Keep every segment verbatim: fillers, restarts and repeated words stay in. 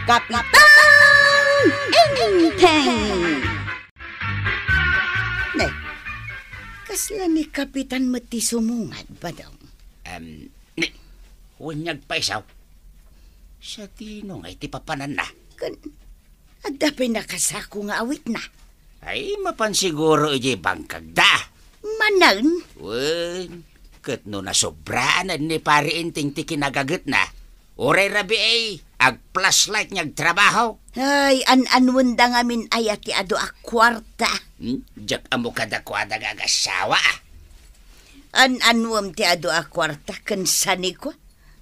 Kapitan Enteng! Ne, kasla ni Kapitan met ti sumungad, Badong? Em, ne, wen nga agpaisaw. Sadino nga iti papananna? Ken, adda pay nakasako nga awitna? Ay, mapan siguro idiay bangkagda. Manen? Wen, ket no nasobraan ni Pari Enteng ti kinagagetna, uray rabii, agflashlight nga agtrabaho. Ay, an-anuenda ngamin aya ti adu a kuarta. Hmm? Diak ammo kadakuada nga agassawa, a. An-anuem ti adu a kuarta ken sanikua?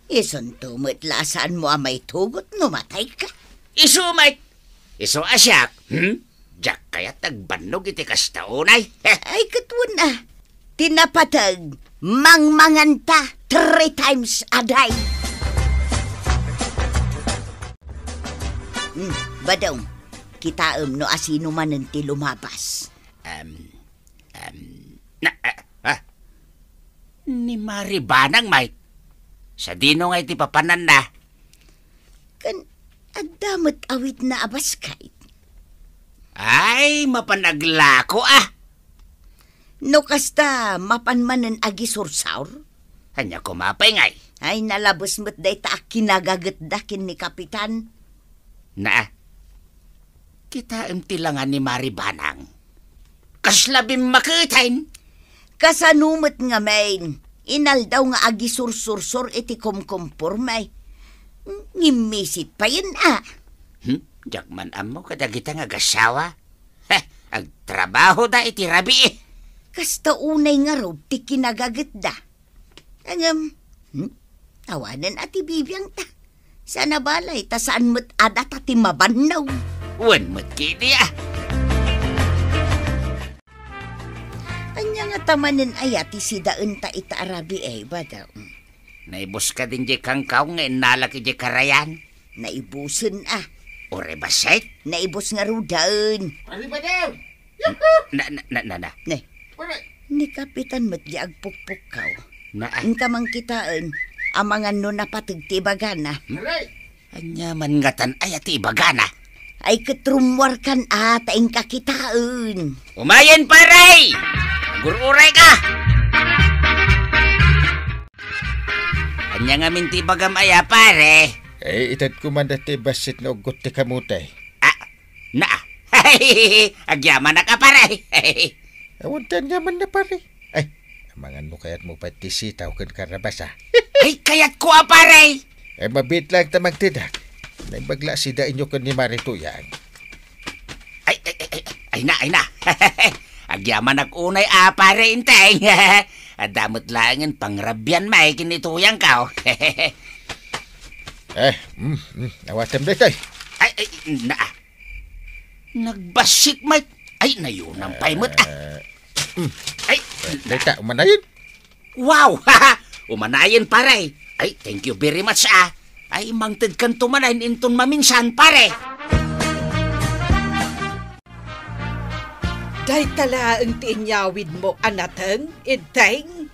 Isunto met la a saanmo a maitugot no matayka. Isu met! Isu a siak, hmm? Diak kayat agbannog iti kasta unay. Ay, ket wen a. Ti napateg, mangmanganta three times a day. Hmm, Badong, kitaem no asino manen ti lumabas. Em, em, na, ah, ah. Ni Mari Banang, Mike. Sadino nga iti papananna? Ken adda met awitna a basket. Ay, mapan aglako, a. No kasta, mapan manen agisursor? Ania koma pay ngay? Ay, nalabes met dayta a kinagagetda ken ni Kapitan. Naa, kitaem ti langa ni Mari Banang. Kasla bimmaketen! Kasano met ngamin, inaldaw nga agisursursor iti kumkumporme. Ngimmisit payen a. Hmm? Diak man ammo kadagita nga agassawa. Heh, agtrabahoda iti rabii. Kasta unay ngarud ti kinagagetda. Ngem, hmm? Awanen a ti bibiangta. Saan a balay, ta saan met a data ti mabannog. Wen met ketdi, a. Ania ngata manen aya ti sidaenta ita a rabii, Badong? Naibus kadin diay kangkaw nga innalak idiay karayan? Naibusen, a. Uray bassit? Naibus ngaruden. Arriba daw! Na, na, na, na, na. Ne. Pare. Ni Kapitan met di agpukpukkaw. Na, ah. Inka man kitaen, amangan no napateg ti ibagana. Aray! Ania man ngatan aya ti ibagana? Ay, ket rummuarkan a, ta inka kitaen. Umayen, pare! Agur-urayka! Ania ngamin ti ibagam aya, pare? Eh, itedko man dati bassit nga uggot ti kamote. Ah, na. Agyamanak a, pare. Awan ti aniamanna, pare. Ay, amangan no kayatmo pay ti sitaw ken karabasa. Ay, kayatko a, pare. Ay, mabiit laeng ta mangtedak. Naimbag la a sidaenyo ken ni Mari Tuyang. Ay, ay, ay, ay, ay na, ay na. Agyamanak unay a, pare Enteng. Adda met laengen pangrabian met ken ni Tuyangko. Eh, mm, mm, awatem daytoy. Ay, ay, na. Nagbassit met. Ay, nayunam pay met, a. Eh, mm. Ay, eh, dayta, umanayen. Wow! Umanayen, pare. Ay, thank you very much, a. Ay, mangtedkanto manen inton maminsan, pare. Dayta laeng ti inyawidmo a nateng, Enteng?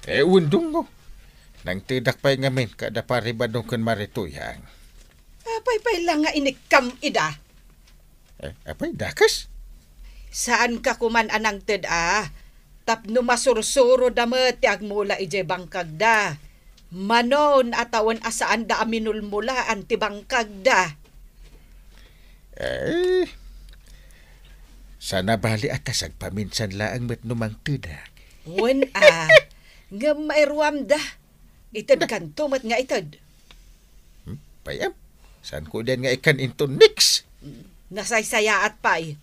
Eh, undungo. Nangtedak pay ngamin kada Pari Badong ken Mari Tuyang. Apay pay la nga inikkam ida? Eh, apay, dakes? Saanka koman a nangted a, tapno masursuroda met ti agmula idiay bangkagda. Manon a tawen a saanda a minulmulaan ti bangkagda. Eh, saan a bali a ta sagpaminsan laeng met no mangtedak. Wen a, ngem mairuamda. Itedkanto met nga ited. Hmm? Pay-am? Saanko idiay nga ikkan inton next? Mm, nasaysayaat pay.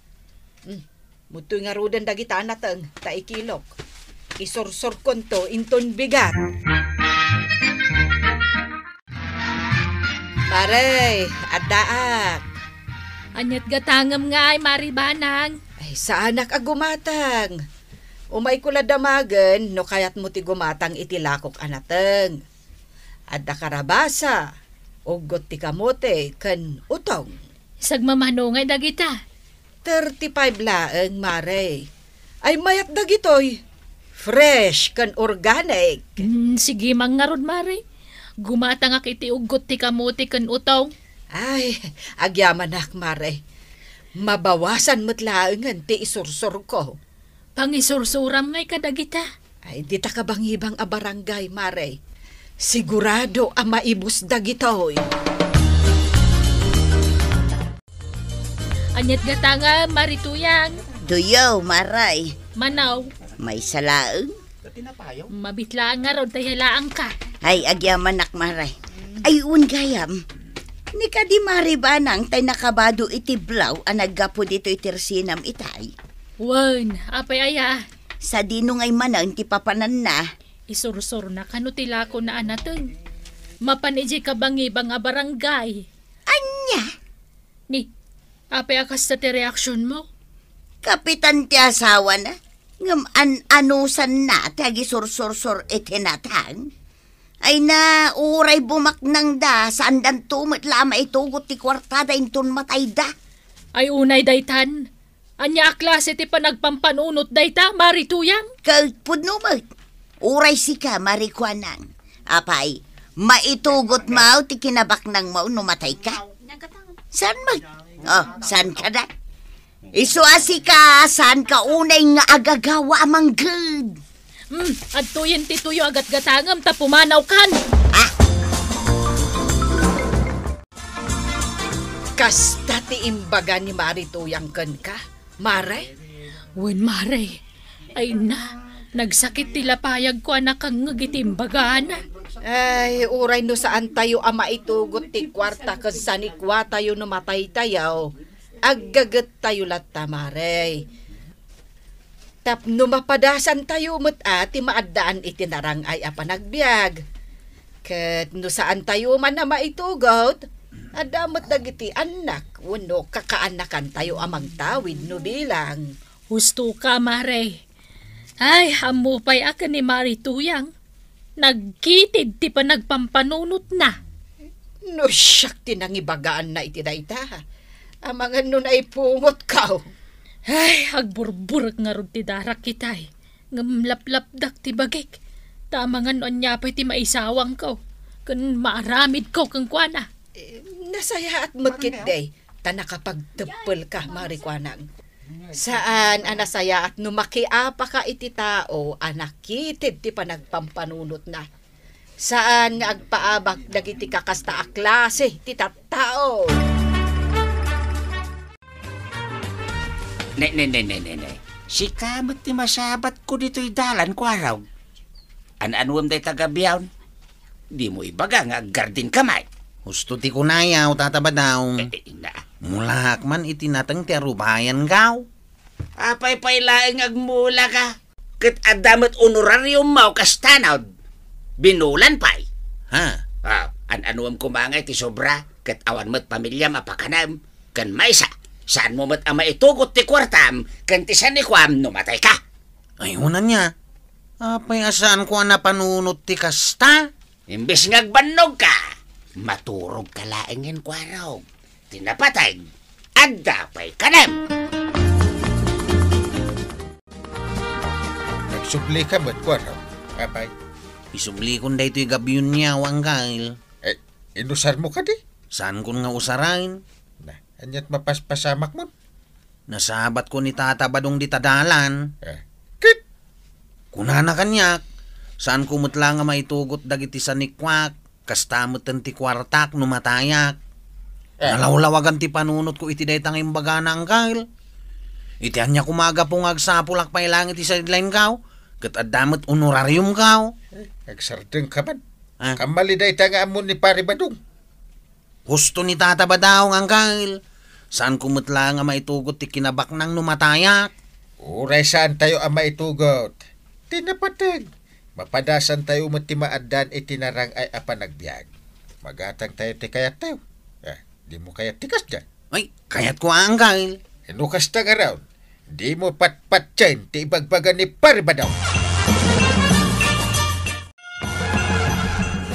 Mm, ditoy ngaruden dagita a nateng ta ikilok. Isursurkonto inton bigat. Mare, addaak. Ania't gatangem ngay, Mari Banang? Ay, saanak a gumatang. Umayko la damagen no kayatmo ti gumatang iti lakok a nateng. Adda karabasa, uggot ti kamote, ken utong. Sagmamano ngay dagita? Thirty-five laeng, Mare. Ay, mayat dagitoy. Fresh ken organic. Hmm, sige man ngarud, Mare. Gumatangak iti uggot ti kamote ken utong. Ay, agyamanak, Mare. Mabawasan met laengen ti isursurko. Pangisursuram ngay kadagita? Ay, dita kabangibang a barangay, Mare. Sigurado a maibus dagitoy. Aniat gatangem, Mari Tuyang? Duyaw, Mare. Manaw? Maysa laeng? Mabitlaang ngarud ta yalaangka. Ay, agyamanak, Mare. Ay, wen gayam. Ni kadi Mari Banang tay nakabado iti blaw a naggapu ditoy tersinam itay. Wen, apay aya? Sadino ngay manen ti papananna? Isursurna kano ti lakona a nateng. Mapan idiay kabangibang a barangay. Ania? Ni, apay a kasta ti reaksionmo? Kapitan ti asawana, ngem an-anusanna ti agisursursor iti natang. Ay na, uray bumaknangda, saandanto met la a maitugot ti kuartada inton matayda. Ay unay daytan, ania a klase ti panagpampanunot dayta, Mari Tuyang? Ket pudno met. Uray sika, Mari Kuanang. Apay, maitugotmo ti kinabaknangmo no matayka? Saan met? Oh, saan ka da? Isu a sika, saan ka unay nga agagawa a mangged? Hmm, adtoyen ti tuyo a gatgatangem ta pumanawkan. Ah? Kasta ti imbaga ni Mari Tuyang kenka, Mare? Wen, Mare. Ay na, nagsakit ti lapayagko a nakangngeg iti imbagana. Ay, uray no saantayo a maitugot ti kuarta ken sanikuatayo no mataytayo, aggagettayo latta, Mare. Tapno mapadasantayo met a ti maaddaan iti narang-ay a panagbiag. Ket no saantayo man a maitugot, adda met dagiti annak wenno kakaannakantayo a mangtawid no bilang. Husto ka, Mare. Ay, ammo pay a ken ni Mari Tuyang. Nagkitid ti panagpampanunotna. No siak ti nangibagaanna iti dayta, amangan no naipungotko. Ay, agburburek ngarud ti darak itay. Ngem laplapdak ti bagik. Ta amangan no ania pay ti maisawangko ken maaramidko kenkuana. Eh, nasayaat met ketdi, ta nakapagteppelka, Mari Kuanang. Saan a nasayaat no makiapaka iti tao a nakitid ti panagpampanunotna. Saan nga agpaabak dagiti kakasta a klase ti tattao. Ne, ne, ne, ne, ne, ne. Sika met ti masabatko ditoy dalan, Kuarog. An-anuem dayta gabion? Dimo ibaga nga aggardinka met. Husto ti kunayo, Tata Badaw. Eh, eh, ina. Mulaak man iti nateng ti arubayanko. Apay pay laeng nga agmulaka? Ket adda met honorariummo kasta no binulan pay. Ha? Ah, an-anuem koma nga iti sobra, ket awan met pamiliam a pakanem, ken maysa, saanmo met a maitugot ti kuartam ken ti sanikuam no matayka. Ay, wen ania? Apay a saanko a napanunot ti kasta? Imbes nga agbannogka, maturogka laengen, Kuarog. Ti napateg, adda pay kanem. Nagsublika met, Kuarog. Apay? Isublikon daytoy gabion, Anggail. Eh, inusarmo kadi? Saankon nga usaren. Na, aniat mapaspasamakmon? Nasabatko ni Tata Badong dita dalan. Eh, ket? Kunana kaniak, saanko met la nga maitugot dagiti sanikuak, kasta meten ti kuartak no matayak. Eh. Nalawlawagan ti panunotko iti dayta nga imbagana, Anggail. Iti ania koma a gapu nga agsapulak pay laeng iti sideline-ko, ket adda met honorarium-ko. Eh, agsardengka man. Ah. Kammali dayta nga ammon ni Pari Badong. Husto ni Tata Badaw, Anggail. Saanko met la nga maitugot ti kinabaknang no matayak. Uray saantayo a maitugot ti napateg, mapadasantayo met ti maaddaan iti narang-ay a panagbiag. Magatangtayo ti kayattayo. Eh, dimo kayat ti kasdiay? Ay, kayatko, Anggail. No kasta ngarud, dimo patpatien ti ibagbaga ni Pari Badaw.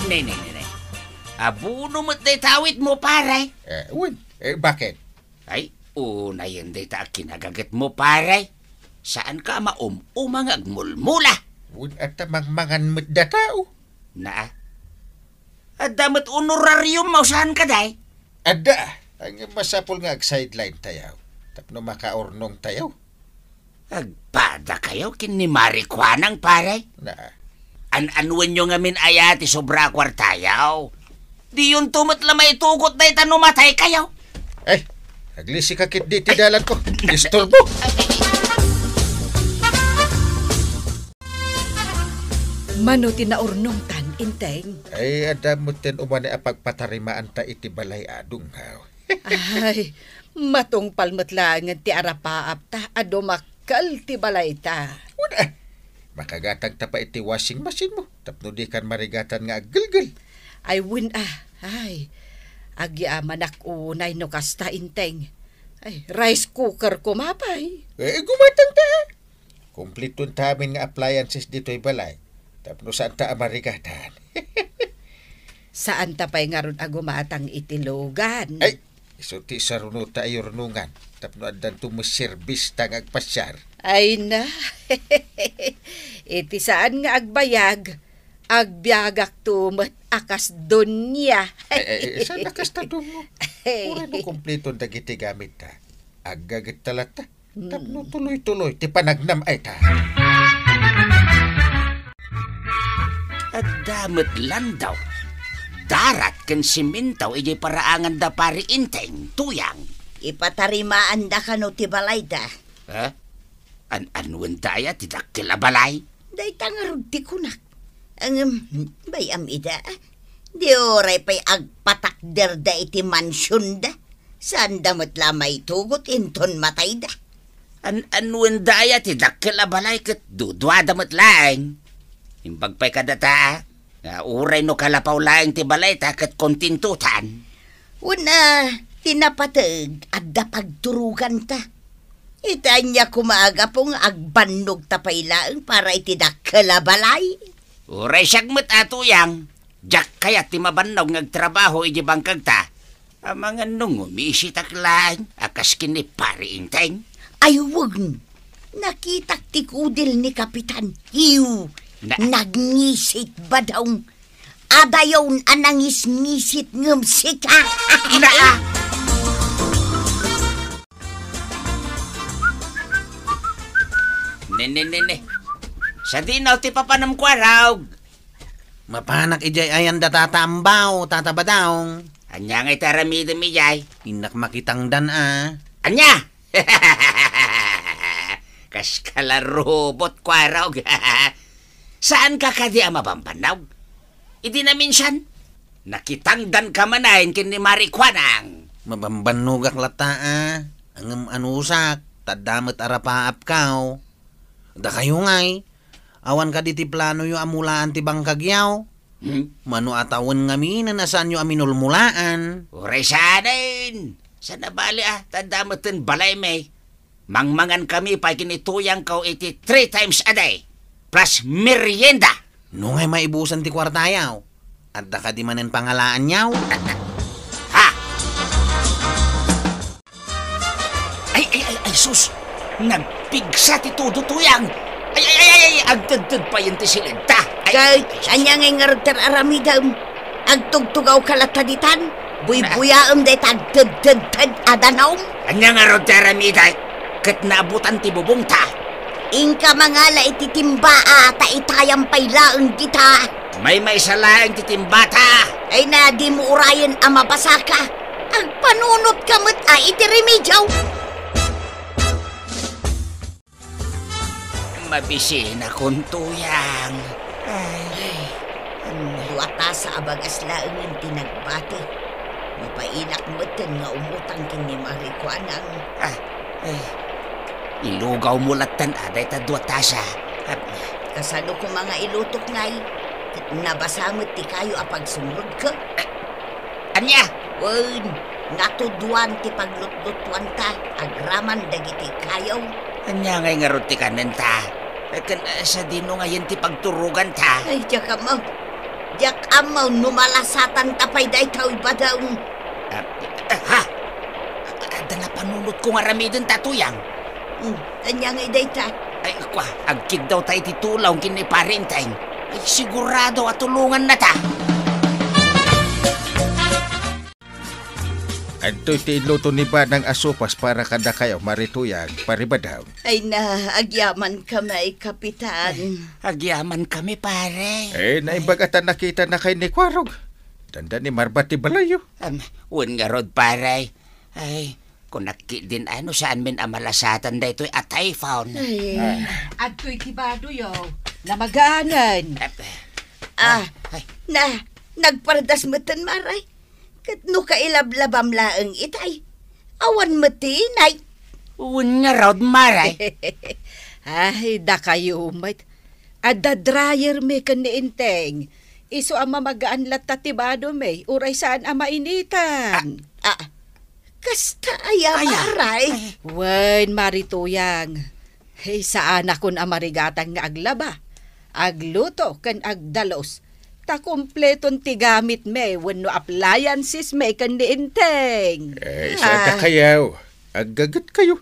Ne, ne, ne, ne. Abono met dayta awitmo, pare. Eh, wen. Eh, bakit? Ay, unayen dayta a kinagagetmo, pare. Saanka a maum-uma nga agmulmula. Wen, adda mangmangan met dayta, oh. Naa. Adda met honorariummo, saan kadi? Adda, ang masapul nga ag-sideline tayo. Tapno makaurnong tayo. Agpada kayo ken ni Mari Kuanang, pare? Na. An-anuenyo ngamin aya ti sobra a kuartayo? Diyonto met la maitugot dayta no matay kayo. Ay, aglisi ka ketdi ti dalan ko. Istorbo. Mano ti naurnongtan, Inteng? Ay, adda met ten umani a pagpatarimaanta iti balay a dungaw. Ay, matungpal met laengen ti arapaapta a dumakkel ti balayta. Wen a, makagatangta pay iti washing machine mo tapno dikan marigatan nga aggelgel. Ay, wen a, ay, agyamanak unay no kasta, Inteng. Ay, rice cooker koma pay. Eh, gumatangta. Kumpletoenta amin nga appliances ditoy balay. Tapno saanta a marigatan. Saanta pay ngarud a gumatang iti lugan. Ay, isu ti sarunota a yurnongan. Tapno addanto met serbista nga agpasiar. Ay na. Iti saan nga agbayag, agbiagakto met a kas donia. Ay, ay, ay, saan a kasta, Dong? Uray no kumpleton dagiti gamitta. Aggagetta latta. Tapno tuloy-tuloy ti panagnam ay ta. Adda met landaw, darat ken simento idiay paraangan da Pari Inteng, Tuyang. Ipatarimaanda kano ti balayda? Ha? An-anuenda aya ti dakkel a balay? Dayta ngarud ti kunak. Ngem, bay-am ida, di uray pay agpatakderda iti mansionda. Saanda met la maitugot inton matayda. An-anuenda aya ti dakkel a balay ket duduada met laeng? Imbag pay kadata, nga uray no kalapaw laeng ti balayta ket kontentotan. Wen a, ti napateg, adda pagturoganta. Ita ania koma a gapu nga agbannogta pay laeng para iti dakkel a balay? Uray siak met a, Tuyang, diak kayat ti mabannog nga agtrabaho iti bangkagta. Amangan no ngumisitak laeng a kas ken ni Pari Inteng. Ay, wen. Nakitak ti kudil ni Kapitan. Hiw, na- nagngisit, badong. Adayon a nangisngisit ngem sika. Na- Ne, ne, ne, ne. Sadino ti papanam, Kuarog? Mapanak idiay ayan da Tata Ambaw, Tata Badong. Ania ngay ti aramidem idiay? Innak makitangdan a. Ania? Kas ka la robot, Kuarog. Saanka kadi a mabambannog? Idi naminsan, nakitangdanka manen ken ni Mari Kuanang. Mabambannogak latta a. Ngem anusak, ta adda met arapaapkaw. Dakayo ngay, awan kadi ti planoyo a mulaan ti bangkagyo? Hmm? Mano a tawen ngamin a saanyo a minulmulaan? Uray saanen! Saan a bali a, ta adda metten balaymi. Mangmangankami pay ken ni Tuyangko iti three times a day, plus merienda. No ngay maibusan ti kuartayo, adda kadi manen pangalaanyo? Ha? Ay, ay, ay, ay, sus! Nagpigsa ti todo, Tuyang! Ay, ay, ay, ay, ay, agtedted payen ti silidta! Ay, ay, ay, ania ngay ngarud ti ar-aramidem? Agtugtugawka latta ditan? Buybuyaem dayta agtedtedted a danum? Ania ngarud ti aramidek? Ket naabutan ti bubongta. Inka mangala iti timba a, ta itayam pay laeng dita. Maymaysa laeng ti timbata. Ay na, dimo urayen a mabasaka. Agpanunotka met a iti remedio. Mabisinakon, Tuyang. Ay. Ay, ano? Dua tasa a bagas laengen ti nagbati. Mapainak metten nga umutang ken ni Mari Kuanang. Ah, ay. Ilugawmo lattan a dayta dua tasa. Ah. Kasano koma nga ilutok ngay? Ket nabasa met ti kayo a pagsumrudko. Ania? Wen, natuduan ti paglutlutuanta agraman dagiti kayo. Ania ngay ngarud ti kanenta? Ken, eh, sadino ngayen ti pagturoganta? Ay, diak ammo. Diak ammo no malasatanta pay daytoy, Badong. Ah, ah, ha? Adda napanunotko nga aramidenta, Tuyang. Hmm, ania ngay dayta? Ay, kua, agkiddawta iti tulong ken ni Pari Inteng. Ay, sigurado a tulongannata. Adtoy ti inluto ni Banang a sopas para kadakayo, Mari Tuyang, Pare Badam. Ay na, agyaman kami, Kapitan. Agyaman kami, pare. Eh, naimbag a ta nakita na kay ni Kwarog. Danda ni Marbat ti balayo. Am, wen ngarud, pare. Ay, kunak ketdin a no saanmin a malasatan daytoy a typhoon. Ay. Ah. Adtoy ti badoyo. Namaganen. Ep. Ah, Ay. na, nagpardas metten, Mari. Ket no kailablabam laeng itay, awan met ti inay. Wen ngarud, Mari. Ay, dakayo met. Adda dryer mi ken ni Enteng. Isu a mamagaan latta ti bado mi, uray saan a mainitan. Ah, ah, kasta aya, Aya. Mari? Ay. Wen, Mari Tuyang. Hey, saanakon a marigatang nga aglaba, agluto, ken agdalus. Ta kompleton ti gamitmi wenno appliancesmi ken ni Enteng. Eh, isu a dakayo, aggagetkayo.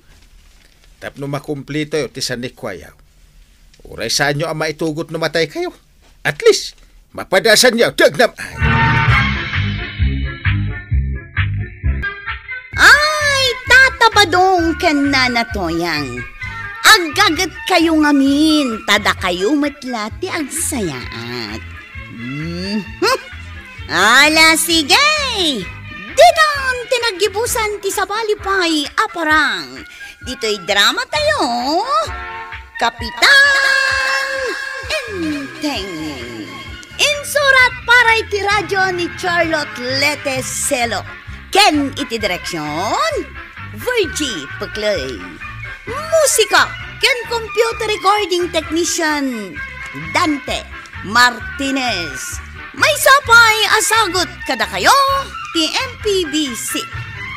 Tapno makumplitoyo ti sanikuayo. Uray saanyo a maitugot no mataykayo. At least, mapadasanyo ti agnam-ay. Ay, Tata Badong ken Nana Toyang, aggagetkayo ngamin, ta dakayo met la ti agsayaat. Mhm. Ala, sige! Ditan ti naggibusan ti sabali pay a parang. Ditoy drama tayo, Kapitan Enteng. Insurat para iti radio ni Charlotte Lete Celo. Ken iti direksyon, Virgie Peclay. Musika ken computer recording technician, Dante Martinez. Maysa pay a sagut kadakayo ti M P B C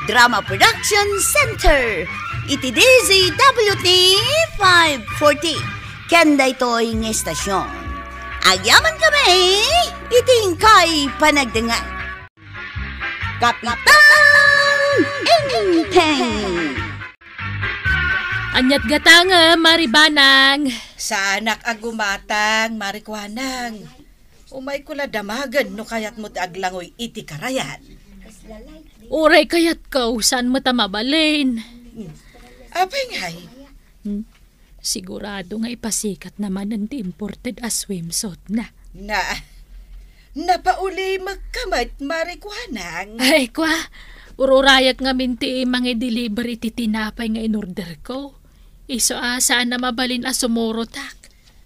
Drama Production Center iti D Z W T five forty. Ken daytoy nga estasyon, agyaman kami iti inkay panagdengngeg. Kapitan Enteng. Ania't gatangem, Mari Banang? Saanak a gumatang, Mari Kuanang. Umayko la damagen no kayatmo ti aglangoy iti karayan. Uray kayatko, saan met a mabalin. Hmm. Apay ngay? Hmm. Sigurado nga ipasikatna manen ti imported a swimsuitna. Na, napaulimekka met, Mari Kuanang. Ay, kwa, ururayak ngamin ti mangi-deliver iti tinapay nga inorderko. Isu a saan a mabalin a sumurotak.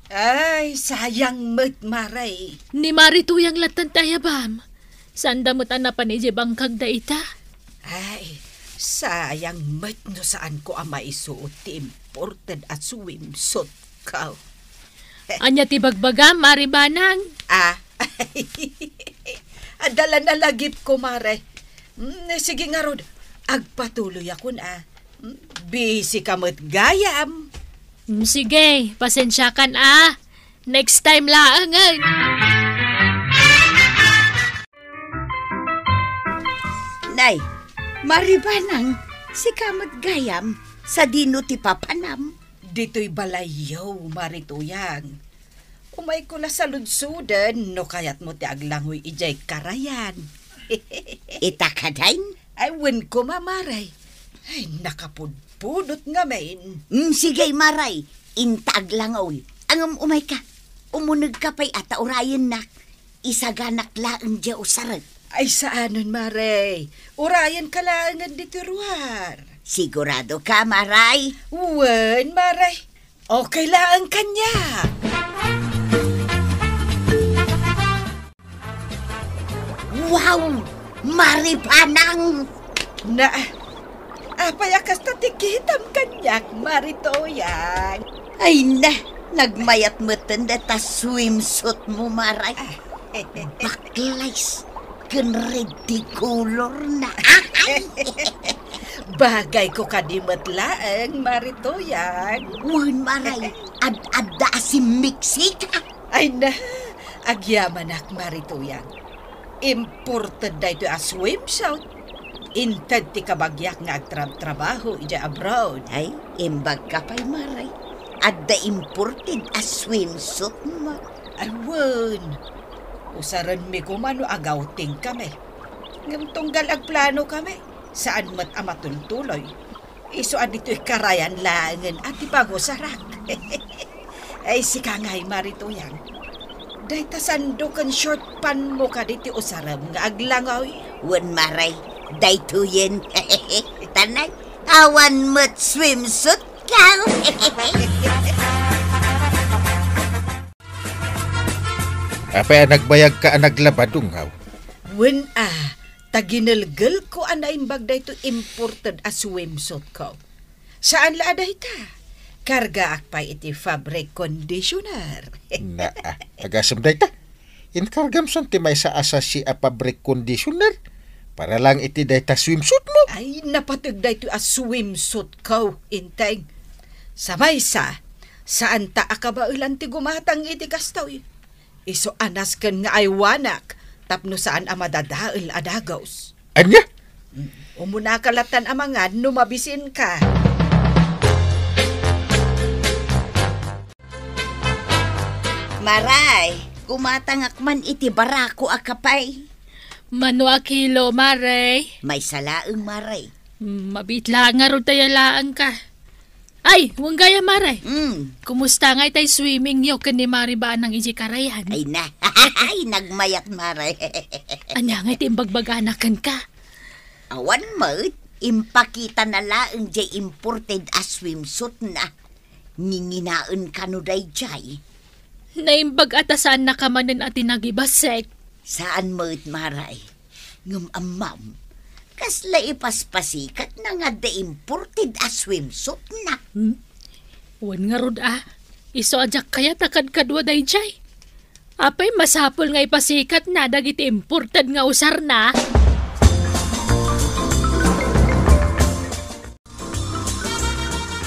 Ay, sayang met, Mari. Ni Mari Tuyang lattan ti ayabam. Saanda met a napan idiay bangkag dayta? Ay, sayang met no saanko a maisuot ti imported a swimsuitko. Ania ti bagbagam, Mari Banang? Ah, adda la nalagipko, Mari. Mm, sige ngarud, agpatuloyakon, ah. Mm, busy ka met gayam. Mm, sige, pasensiakan, ah. Next time laengen. Nay, Mari Banang, sika met gayam, sadino ti papanam? Ditoy balayyo, Mari Tuyang. Umayko la saludsoden no kayatmo ti aglangoy idiay karayan. Ita kadi? Ay, wen koma, Mari. Ay, nakapudpudot ngamin. Mm, sige, Mari. Inta aglangoy. Ngem umayka. Umunegka pay a ta urayennak. Isaganak laeng diay usarek. Ay, saanen, Mari. Urayenka laengen ditoy ruar. Siguradoka, Mari? Wen, Mari. Okay laeng kaniak. Wow! Mari Banang! Na, apay a kasta ti kitam kaniak, Mari Tuyang? Ay na, nagmayat metten dayta swimsuitmo, Mari. Ah. Bakles ken red ti kolorna. Bagayko kadi met laeng, Mari Tuyang. Wen, Mari, ad-adda a simmiksika. Ay na, agyamanak, Mari Tuyang. Imported daytoy a swimsuit. Inted ti kabagiak nga agtrabtrabaho idiay abroad. Ay, imbagka pay, Mari. Adda imported a swimsuit, Mari. Ay, wen. Usarenmi koma no agawting kami. Ngem tunggal agplano kami. Saan met a matultuloy. Isu a ditoy karayan laengen a ti pangusarak. Ay, sika ngay, Mari Tuyang. Dayta sando ken short pant mo kadi ti usarem nga aglangoy? Wen, Mare, daytoyen. Tanay, awan met swimsuit ka. Apay a nagbayagka a naglaba, Dunggaw? Wen a, ta ginelgelko a naimbag daytoy imported a swimsuitko. Saan la a dayta. Kargaak pay iti fabric conditioner. Naa, agasem dayta. Inkargam san ti maysa a sachet a fabric conditioner para lang iti dayta swimsuitmo? Ay, napateg daytoy a swimsuitko, Inteng. Sa maysa, saanta a kabaelan ti gumatang iti kastoy. Isu a nasken nga aywanak tapno saan a madadael a dagus. Ania? Mm, umunaka latan a mangan no mabisinka. Maray, gumatangak man iti barako a kape. Mano a kilo, Maray? Maysa laeng, Maray. Mm, mabiit laeng ngarud ta yalaenka. Ay, wen gayam, Maray. Mm. Kumusta ngay tay swimmingyo ken ni Mari Banang idiay karayan? Ay na. Ay, nagmayat, Maray. Ania ngay ti imbagbagana kenka? Awan met, impakitana laeng diay imported a swimsuitna. Nginginaen kano daydiay. Naimbag a ta saannaka manen a ti nagibassit. Saan met, Maray. Ngem ammom, kasla ipaspasikatna nga adda imported a swimsuitna. Hmm? Wen ngarud a, isu a diak kayat a kadkadua daydiay. Apay masapul nga ipasikatna dagiti imported nga usarna?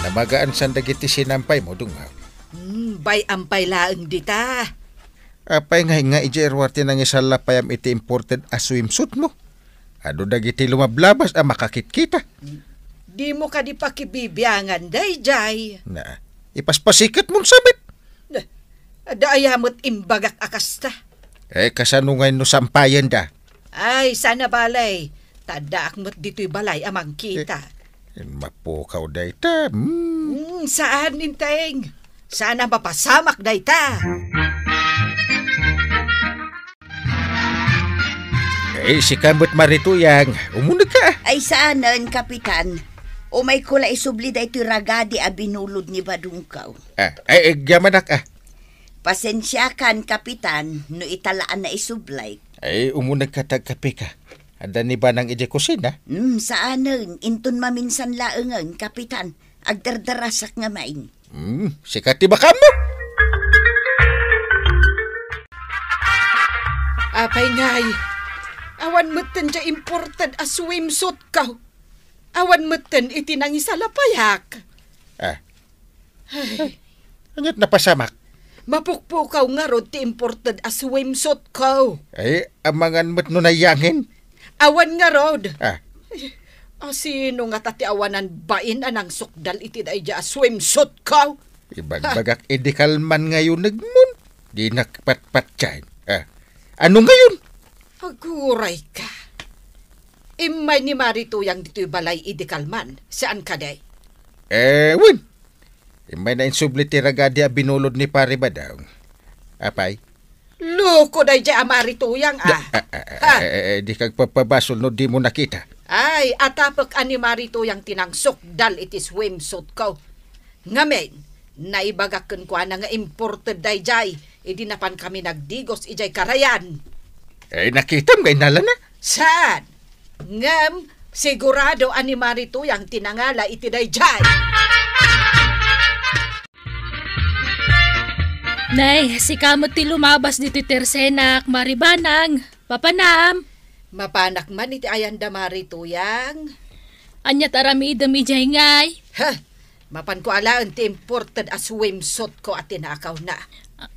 Namagaan san dagiti sinampaymo, Dunggaw? Hmm, bay-am pay laeng dita. Apay ngay nga idiay ruar ti nangisallapayam iti imported a swimsuitmo? Adu dagiti lumablabas a makakitkita. Dimo kadi pakibibiangan daydiay? Na, ipaspasikatmon sa met. Adda aya met imbagak a kasta? Eh, kasano ngay no sampayenda? Ay, saan a bale. Ta addaak met ditoy balay a mangkita. Eh, mapukaw dayta. Hmm. Hmm, saan, Inteng? Saan a mapasamak dayta? Eh, sika met, Mari Tuyang. Umunegka. Ay, saanen, Kapitan. Umayko la isubli daytoy ragadi a binulod ni Badungkaw. Ah, ay, ay, gyamanak, ah. Pasensiakan, Kapitan, no ita la a naisubli. Ay, umunegka ta agkapeka. Adda ni Banang idiay kusina? Hmm, saanen. Inton maminsan laengen, Kapitan. Agdardarasak ngamin. Hmm, sika ti bakam mo? Apay ngay, awan metten diay imported a swimsuitko. Awan metten iti nangisalapayak. Ah. Ay. Ania't napasamak? Mapukpukaw ngarud ti imported a swimsuitko. Ay, amangan met no nayangen. Awan ngarud. Ah. Ay, asino ngata ti awanan bain a nangsukdal iti daydiay a swimsuitko? Ibagbagak idi kalman nga yunegmon. Dinak patpatyan. Ah. Ano ngayon? Aguray ka. Immay ni Mari Tuyang ditoy balay idi kalman. Saan kadi? Eh, wen. Immayna insubli ti ragadi a binulod ni Pari Badong. Apay? Loko daydiay a Mari Tuyang, ah. Da-, ah, ah, ah, Ha? Eh, eh, eh, di kagpapabasol no di mo nakita. Ay, atapek a ni Mari Tuyang ti nangsukdal iti swimsuitko. Ngamin, naibagak kenkuana nga imported daydiay idi napankami nagdigos idiay karayan. Eh, nakitam nga innalana? Saan? Ngem, sigurado a ni Mari Tuyang ti nangala iti daydiay. Nay, sika met ti lumabas ditoy tersenak, Mari Banang. Mapanam? Mapanak man iti ayanda, Mari Tuyang. Ania ti aramidem idiay ngay? Ha? Mapanko alaen ti imported a swimsuitko a tinakawna. A-,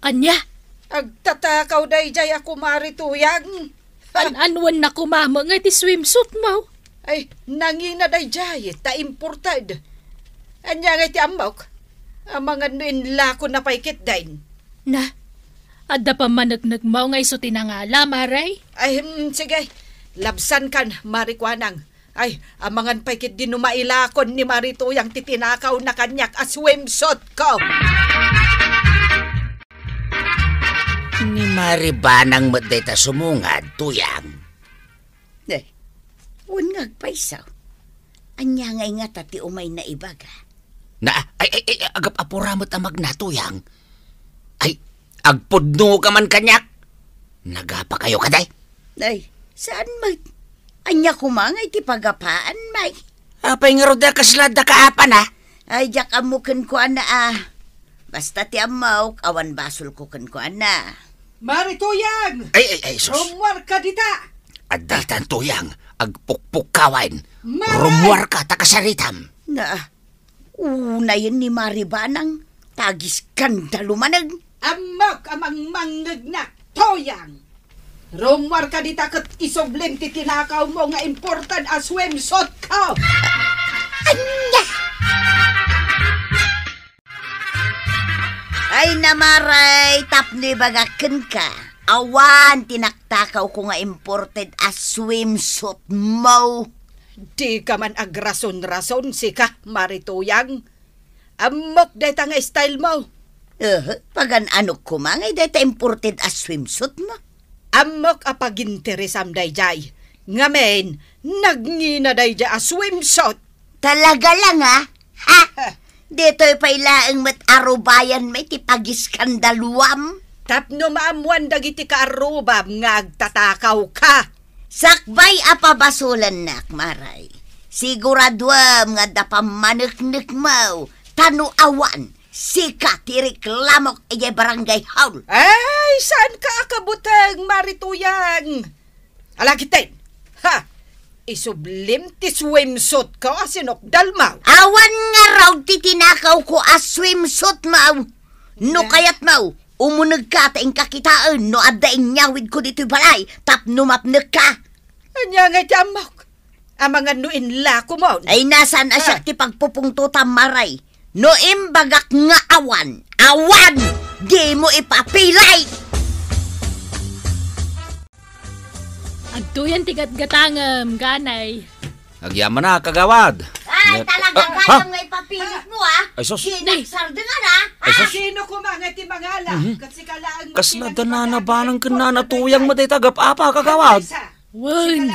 ania? Agtatakaw daydiay a Mari Tuyang. An-, anuen na kumamo nga iti swimsuitmo? Ay, nangina daydiay, ta imported. Ania nga iti ammok? Amangan no inlako na pay ketdin. Na, adda pammaneknekmo nga isu ti nangala, Mare? Ay, hmm, sige. Labsankan, Mari Kuanang. Ay, amangan pay ketdi no mailakon ni Mari Tuyang ti tinakawna kaniak a swimsuit ko. Ni Mari Banang met dayta sumungad, Tuyang. Eh, wen nga agpayso. Ania ngay ngata ti umayna ibaga? Na, ay, ay, ay, agap-apura met a magna, Tuyang. Ay, agpudno ka man kaniak. Nagapa kayo kadi? Ay, saan met? Ania koma ngay ti pagapaan, may? Apay ngarud a kasla da kaapana? Ay, diak ammo kenkuana, a. Basta ti ammok, awan basolko kenkuana. Mari Tuyang! Ay, ay, ay, sus. Rummuarka dita! Adda itan, Tuyang, agpukpukkawen. Mari! Rummuarka, ta kasaritam. Na, unayen ni Mari Banang, ta agiskandalu manen. Ammok a mangmangngegnak, Tuyang! Rummuarka dita ket isublim ti tinakawmo nga imported a swimsuit ko! Ania? Ay, na, Mari, tapno ibagak kenka, awan ti naktakawko nga imported a swimsuit mo. Dika man agrason-rason, sika, Mari Tuyang. Ammok dayta nga style mo. Eh, pagan-anok koma ngay dayta imported a swimsuit mo? Ammok a paginteresam dayjay. Ngamin, nagngina dayjay a swimsuit. Talaga lang, a? Ha? Ditoy pay laeng met a rubayan may ti pagiskandaluam. Tapno maammuan dagiti kaarrubam nga agtatakawka. Sakbay a pabasolennak, Mari. Siguraduem nga adda pammaneknekmo, ta no awan, sika ti reklamok idiay barangay hall. Ay, saanka a kabuteng, Mari Tuyang? Ala ketdin. Ha! Isublim ti swimsuit ko a sinukdalmo. Awan ngarud ti tinakawko a swimsuit mo. No kayatmo, umunegka ta inka kitaen no adda inyawidko ditoy balay tapno mapnekka. Ania ngay ti ammok? Amangan no inlakomon. Ay, na, saan a siak ti pagpupungtotam, Mari? No imbagak nga awan, awan! Dimo ipapilay! Adtoyen ti gatgatangem, Ganay. Agyamanak, kagawad. Ay, talaga, ah, gayam nga ipapilit mo, a. Ay, sus. Sinagsardengan, a. Ay, sus. Sino koma nga ti mangala? Mhm. Ket sika laeng. Kasla da Nana Banang ken Nana Tuyang met dayta gap-apa, kagawad. Wen,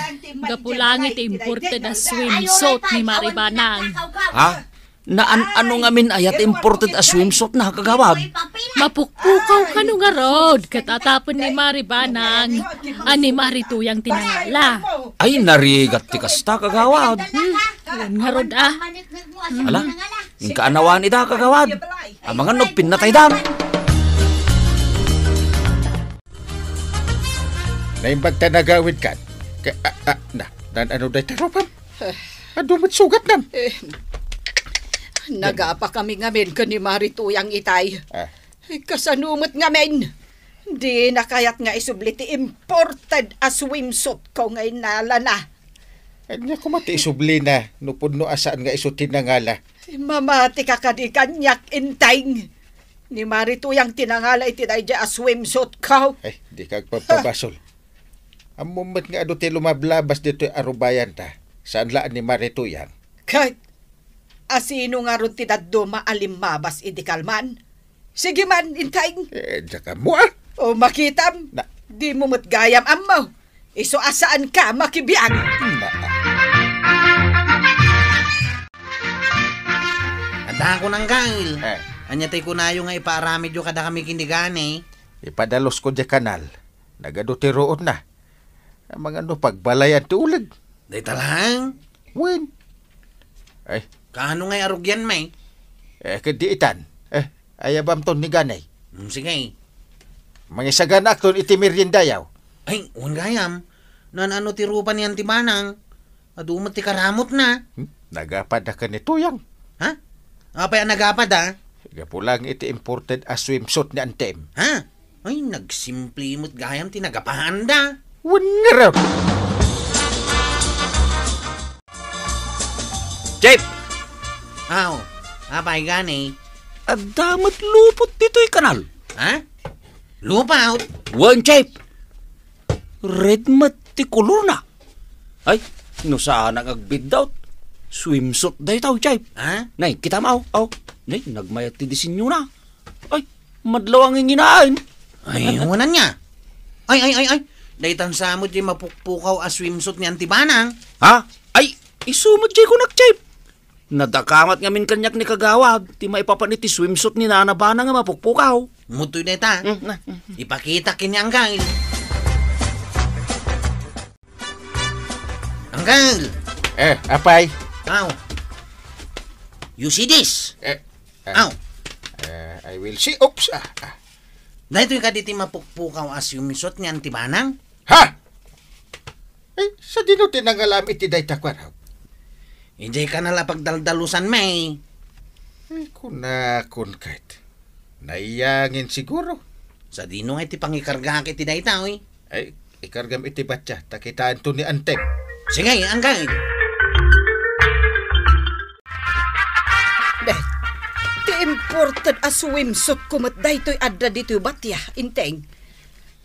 gapu laeng iti imported a swimsuit ni Mari Banang. Ha? Naan-ano ngamin aya ti imported a swimsuit na, kagawad? Mapukpukaw kano ngarud, ket atapen ni Mari Banang, a ni Mari Tuyang ti nangala. Ay, narigat ti kasta, kagawad. Hmm, wen ngarud, a. Ala, inka anawan ida, kagawad. Amangan no pinnataydan. Naimbag ta nagawid kan. Ka, a, a, na, naan-ano dayta rupam? Adu met sugatnam. Eh, nagapa kami ngamin ken ni Mari Tuyang itay. Ah. Eh, kasano met ngamin? Dina kayat nga isubli ti imported a swimsuit ko nga inalana. Ania koma ti isublina no pudno a saan nga isu ti nangala? Mamatika kadi kaniak, Enteng? Ni Mari Tuyang ti nangala iti daydiay a swimsuit ko. Ay, dika agpabpabasol. Ammom met nga adu ti lumablabas ditoy a rubayanta. Saan la a ni Mari Tuyang? Ket asino ngarud ti dadduma a limmabas idi kalman? Sige man, Enteng. Eh, diak ammo, a. O, makitam. Na- Dimo met gayam ammo. Isu a saanka makibiag. Na- Adda kunam, Gail. Eh. Ania ti kunayo nga ipaaramidyo kadakami ken ni Ganay? Ipadalusko diay kanal. Nagadu ti ruodna. Amangan no pagbalayan ti uleg. Dayta lang? Wen. Ay. Kaano ngay a rugian, may? Eh, ket di itan. Eh, ayabamton ni Ganay. Hmm, sige. Mangisaganaakton iti meriendayo. Ay, wen gayam. Naan-ano ti rupa ni Auntie Banang? Adu met ti karamutna. Hmm? Nagapad a ken ni Tuyang. Ha? Apay a nagapad, a? Gapu lang iti imported a swimsuit ni Antem. Ha? Ay, nagsimple met gayam ti nagapaanda. Wen ngarud. Chief! Aw, apay gani? Adda met lupot ditoy kanal. Ha? Lupot? Wen, Chief. Red met ti kolorna. Ay, No saan nga agbiddaw, swimsuit dayta, Jay. Ha? Nay, kitam, aw, aw. Nay, nagmayat ti disenyona. Ay, madlaw a nginginaen. Ay, wanan nga. Ay, ay, ay, ay. Daytan sa met ti mapukpukaw a swimsuit ni Auntie Banang. Ha? Ay, isu met, Jay, kunak, Jay. Nadakamat ngamin kaniak ni Kagawad ti maipapan iti swimsuit ni Nana Banang nga mapukpukaw. Mutoy dayta. Mm, na, mm. Ipakita ken ni Anggang. Anggang! Eh, apay? Aw. You see this? Eh, eh, Aw. Eh, I will see. Oops, ah, ah. Daytoy kadi ti mapukpukaw a swimsuit ni Auntie Banang? Ha? Eh, sadino ti nangalam iti dayta, kuarog? Idiay kanal a pagdaldalusan, may. Ay, kunakon ket. Naiyangin siguro. Sadino nga iti pangikargaak iti dayta, oy? Ay, ikargam iti batya, ta kitaenton ni Antem. Sige, Anggang. Deh, ti imported a swimsuit ko met daytoy adda ditoy batya, Inteng.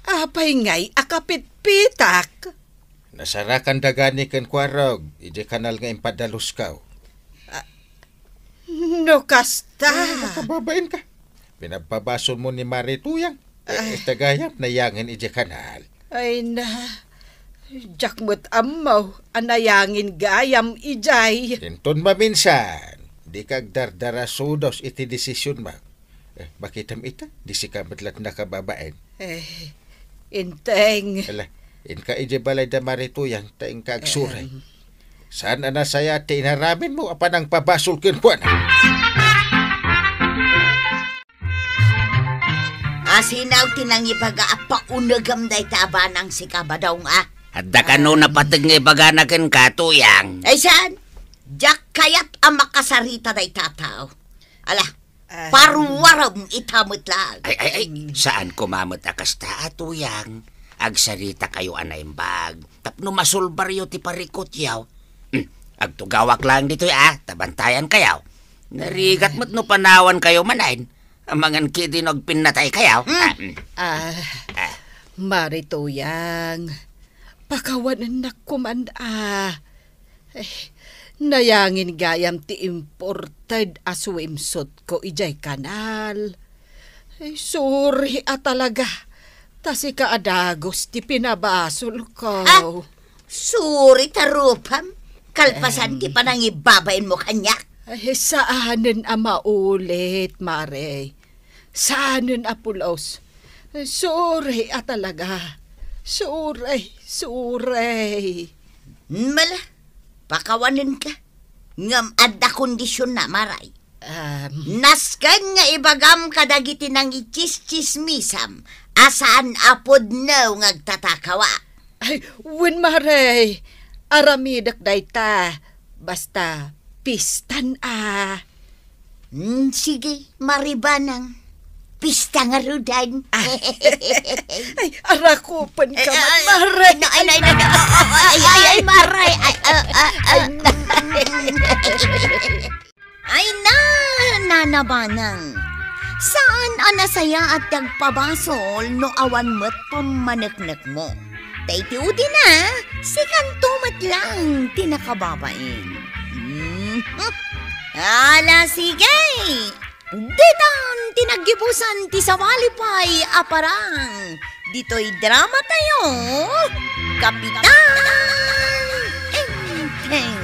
Apay ngay a kapitpitak? Nasarakan dagani ken kuarog, idiay kanal nga impadalusko. Ah, no kasta. Ay, nakababain ka. Pinagpabasolmo ni Mari Tuyang. Eh, ay. Ita gayam, naiyangin idiay kanal. Ay na, diak met ammo a naiyangin gayam idiay. Inton maminsan, dika agdardarasudos iti desisionmo. Eh, bakitem ita, di sika met laeng nakababain. Eh, Inteng. Ala, inka idiay balay da Mari Tuyang, ta inka agsuray. Em. Saan a nasayaat ti inaramidmo a panangpabasol kenkuana? Asino ti nangibaga a paunegem dayta a banang sika, Badong, a? Adda kano napateg nga ibagana kenka, Tuyang? Ay, saan? Diak kayat a makasarita dayta a tao. Ala, ah, paruarem ita met laeng. Ay, ay, ay, saan koma met a kasta, a, Tuyang. Agsaritakayo a naimbag tapno masolbaryo ti parikutyo. Hmm, agtugawak laeng ditoy, a, ta bantayankayo. Narigat met no panawankayo manen. Amangan ketdi no agpinnataykayo. Hmm. Ah, hmm. Ah, ah. Mari Tuyang, pakawanennak koman, a. Eh, naiyangin gayam ti imported a swimsuit ko idiay kanal. Eh, sorry a talaga, ta sika a dagus ti pinabasolko. Ah, sorry ta rupam, kalpasan ti, em, panangibabainmo kaniak. Ay, saanen a maulit, Mare. Saanen a pulos. Sorry a talaga. Sorry, sorry. Mala, pakawanenka. Ngem adda kondisionna, Mare. Em. Nasken nga ibagam kadagiti nangitsistsismisam a saan a pudno nga agtatakawa. Ay, wen, Mare. Aramidek dayta. Basta, pistan a. Mm, sige, Mare Banang. Pista ngaruden. Ah. Ay, arakupenka man, Mare. Ay, ay, ay, ay, ay, ay, Mare. Ay, ah, ah, ah. Ay, na, Nana Banang. Saan a nasayaat ti agpabasol no awan met pammaneknekmo. Ta iti udina, sikanto met laeng ti nakababain. Mhm. Ala, sige! Ditan ti naggibusan ti sabali pay a parang ditoy dramatayo, Kapitan Enteng.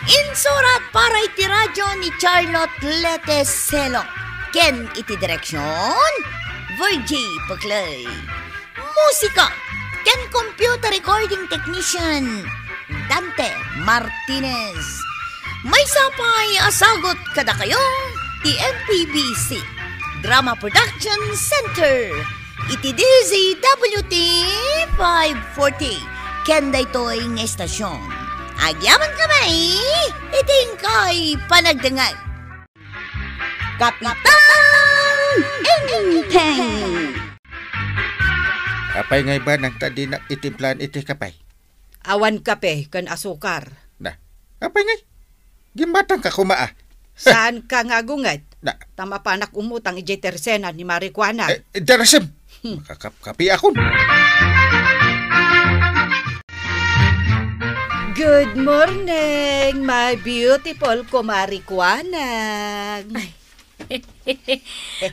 Insurat para iti radyo ni Charlotte Lete Selo ken iti direksion, Virgie Peclay. Musika ken computer recording technician, Dante Martinez. Maysa pay a sagut kadakayo ti M P B C Drama Production Center iti D Z W T five forty ken daytoy nga estasion. Agyamankami iti inkay panagdengngeg. Kapitan Enteng. Apay ngay ba nang ta dinak itimplan iti kape? Awan kape ken asukar. Na, apay ngay? Gimmatangka koma, a. Saanka nga agunget? Na. Ta mapanak umutang idiay tersena ni Mare Kuana. Eh, darasem. Hmm. Makakapkapiakon. Good morning, my beautiful kumari Kuanang. Ay.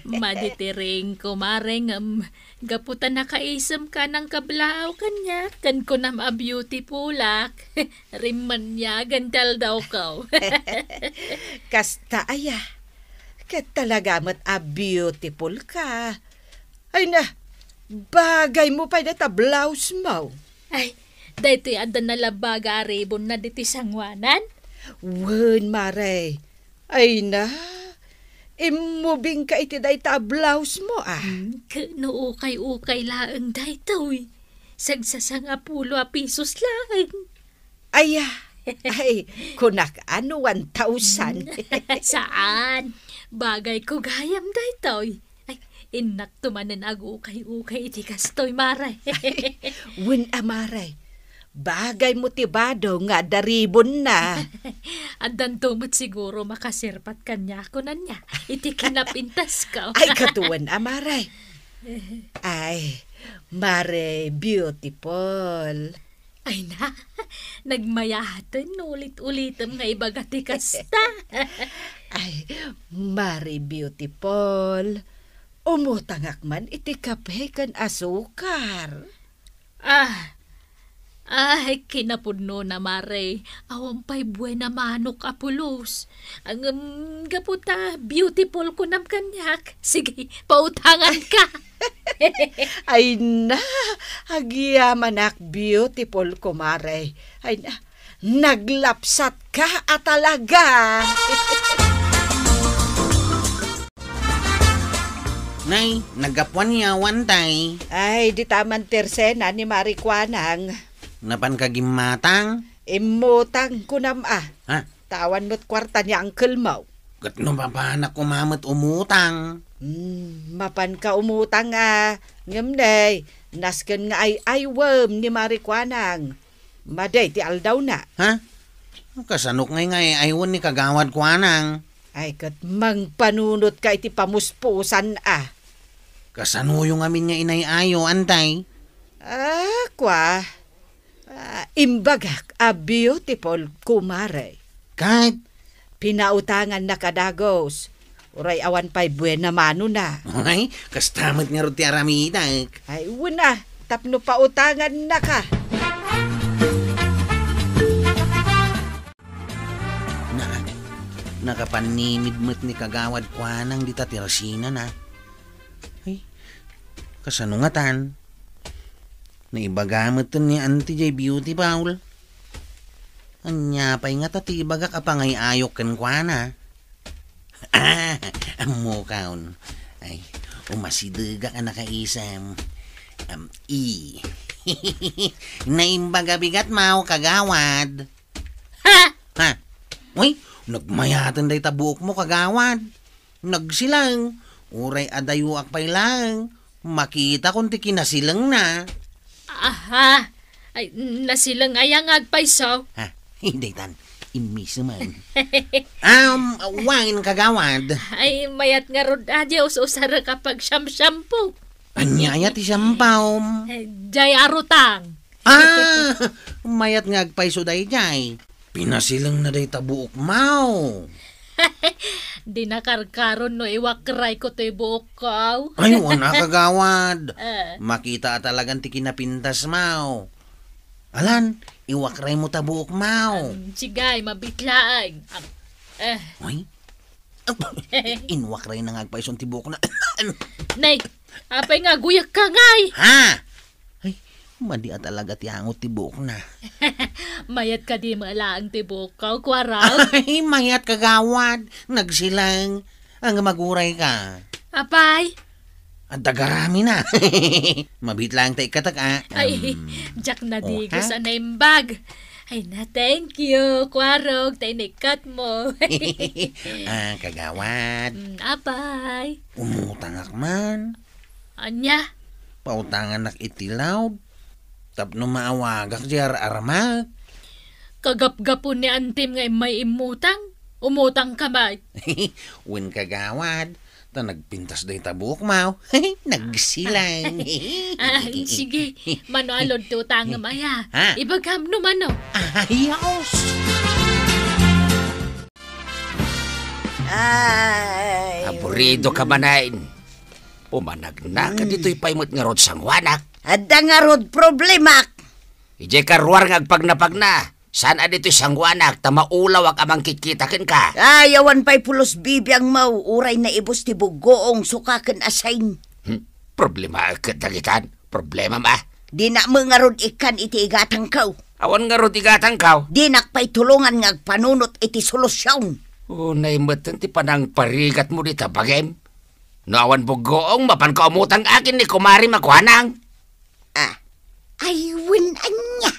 Maditiring, kumare, ngem gapu ta nakaisem ka nang kablaaw kaniak, ken kunam a beautifulak. Rimmaniagan ti aldawko. Kasta aya. Ket talaga met a beautiful ka. Ay na, bagay mo pay dayta blouse mo. Ay, daytoy adda nalabaga a ribbon na ditoy sanguanan? Wen, mare. Ay na, immubing ka iti dayta a blouse mo, ah. Hmm, ket no ukay-ukay laeng daytoy. Sagsasangapulo a pisos laeng. Ay, ah. Ay, kunak, ano, one thousand? Saan? Bagay ko gayam daytoy. Ay, innak to manen agukay-ukay iti kastoy, mare. Wen a, mare. Bagay mo ti bado nga adda ribbon na. Addanto met siguro makasirpat kaniak, kunana, iti kinapintasko. Ay, katuan a, mare. Ay, mare, beautiful. Ay na, nagmayaten no ulit-ulitem nga ibaga ti kasta. Ay, Mari Beautiful, umutangak man iti kape ken asukar. Ah, ay, kinapudno na, Mare. Awan pay buena manok a pulos. Ngem gapu ta beautiful kunam kaniak. Sige, pautangan ka. Ay na, agyamanak beautiful, kumare. Ay na, naglapsat ka a talaga. Nay, naggapuan yawan, tay. Ay, di taman tersena ni Mari Kuanang. Napan ka gimmatang? Immutang kunam a. Ha? Tawan met kuarta ni uncle mo. Ket no mapanak koma met umutang? Hmm, mapan ka umutang a. Ngem nay, nasken nga ay-aywem ni Mari Kuanang. Madi ti aldawna. Ha? Kasanok ngay nga ay-aywen ni Kagawad Kuanang? Ay, ket mangpanunot ka iti pamuspusan a. Kasanoyo ngamin nga inay-ayo, antay? Ah, kwa. Ah, imbagak a beautiful, kumare. Kat? Pinautangannaka dagus. Uray awan pay buena manona. Ay, kasta met ngarud ti aramidek. Ay, wen a, tapno pautangannaka. Na, nakapannimid met ni Kagawad Kuanang dita ti rasinana. Ay, kasano ngatan? Naibaga met ni Auntie jay beauty bowl. Ania pay ngata ti ibagak a pangay-ayok kenkuana? Ah, ammokon. Ay, umasidegak a nakaisem. Am, i. Naimbaga bigat mo, kagawad. Ha? Ha? Uy, nagmayaten dayta buokmo, kagawad. Nagsilang, uray adayoak pay laeng, makitakon ti kinasilengna. Aha. Ay, nasileng aya nga agpayso? Ha? Daytan, immiseman. Um, wen, kagawad. Ay, mayat ngarud a, di us-usarek a pagsiamsiampo. Ania aya ti siampom? Eh, jay arutang. Ah, mayat nga agpayso dayjay. Pinasilengna dayta buokmo. Di nakarkaron no iwakrayko toy buokko. Ay, wen a, kagawad. Eh. Makita a talagan ti kinapintasmo. Alan, iwakraymo ta buokmo. Um, sige, mabiit laeng. Am, eh. Ay, Inwakrayna nga agpayson ti buokna. Nay, apay nga aguyekka ngay? Ha? Ay, madi a talaga ti angot ti buokna. Mayat kadi met laeng ti buokko, kuaraw? Ay, mayat, kagawad. Nagsilang. Ang magurayka. Apay? Adda garamina. Mabiit laeng ta ikkatak, a. Ay, um, diak nadigus a naimbag. Ay na, thank you, kuarog, ta inikkatmo. Ah, kagawad. Mm, apay? Umutangak man. Ania? Pautanganak iti loud. Tapno maawagak di ar-armak. Kagapgapu ni antim nga immay immutang, umutang ka met. Wen, kagawad, Ta nagpintas dayta buokmo. Nagsilang. Ah, sige. Mano a ludto ta nga maya. Ha? Ibagam no mano. Ayos. Ay. Aburido ka manen. Pumanagna ka Mm. ditoy pay met ngarud sangoanak. Adda ngarud problemak. Idiay karuar nga agpagnapagna. Saan a ditoy sangoanak ta maulawak a mangkitkita kenka? Ay, awan pay pulos bibiangmo, uray naibus ti buggoong suka ken asin. Hmm, problema ket dagitan. Problema ma. Dinak met ngarud ikkan iti igatangko. Awan ngarud igatangko. Dinak pay tulongan nga agpanunot iti solusion. Unay met ti panangparigatmo dita bagim. No awan buggoong, mapanka umutang akin ni kumarem a kuanang. Ah, ay, wen ania?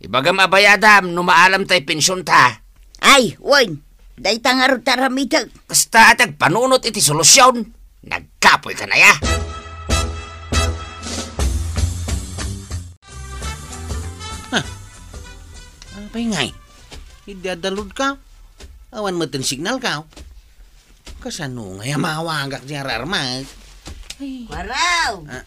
Ibagam a bayadam no maalam tay pensionta. Ay, wen, dayta ngarud ti aramidek. Kasta a ti agpanunot iti solusion. Nagkapoy ka na ya. Ha? Apay ngay? Idi adda load ka? Awan met ti signal ka? Kasano ngay a mawagak di ararmak? Ay. Kuaraw! Ah,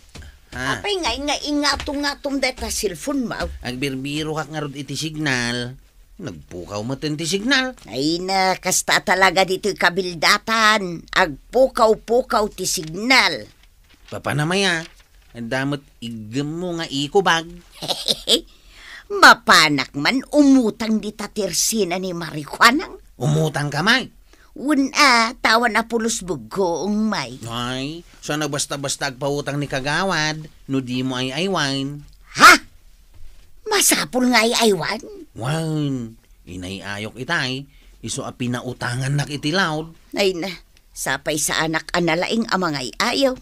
ah. Apay ngay nga ingatom-ngatom dayta cellphone mo? Agbirbirokak ngarud iti signal. Nagpukaw met ti signal. Ay na, kasta talaga ditoy kabildatan. Agpukaw-pukaw ti signal. Papanam aya, adda met iggemmo nga ikubag. Mapanak man umutang dita tersena ni Marikuanang. Umutang ka, May? Wen a, ta awan a pulos buggoong, May. Ay, saan a basta-basta agpautang ni Kagawad, no dimo ay-aywan. Ha? Masapul nga ay-aywan? Wen, inay-ayok itay, isu a pinautangannak iti load. Ay na, sapay saanak a nalaing a mangay-ayaw.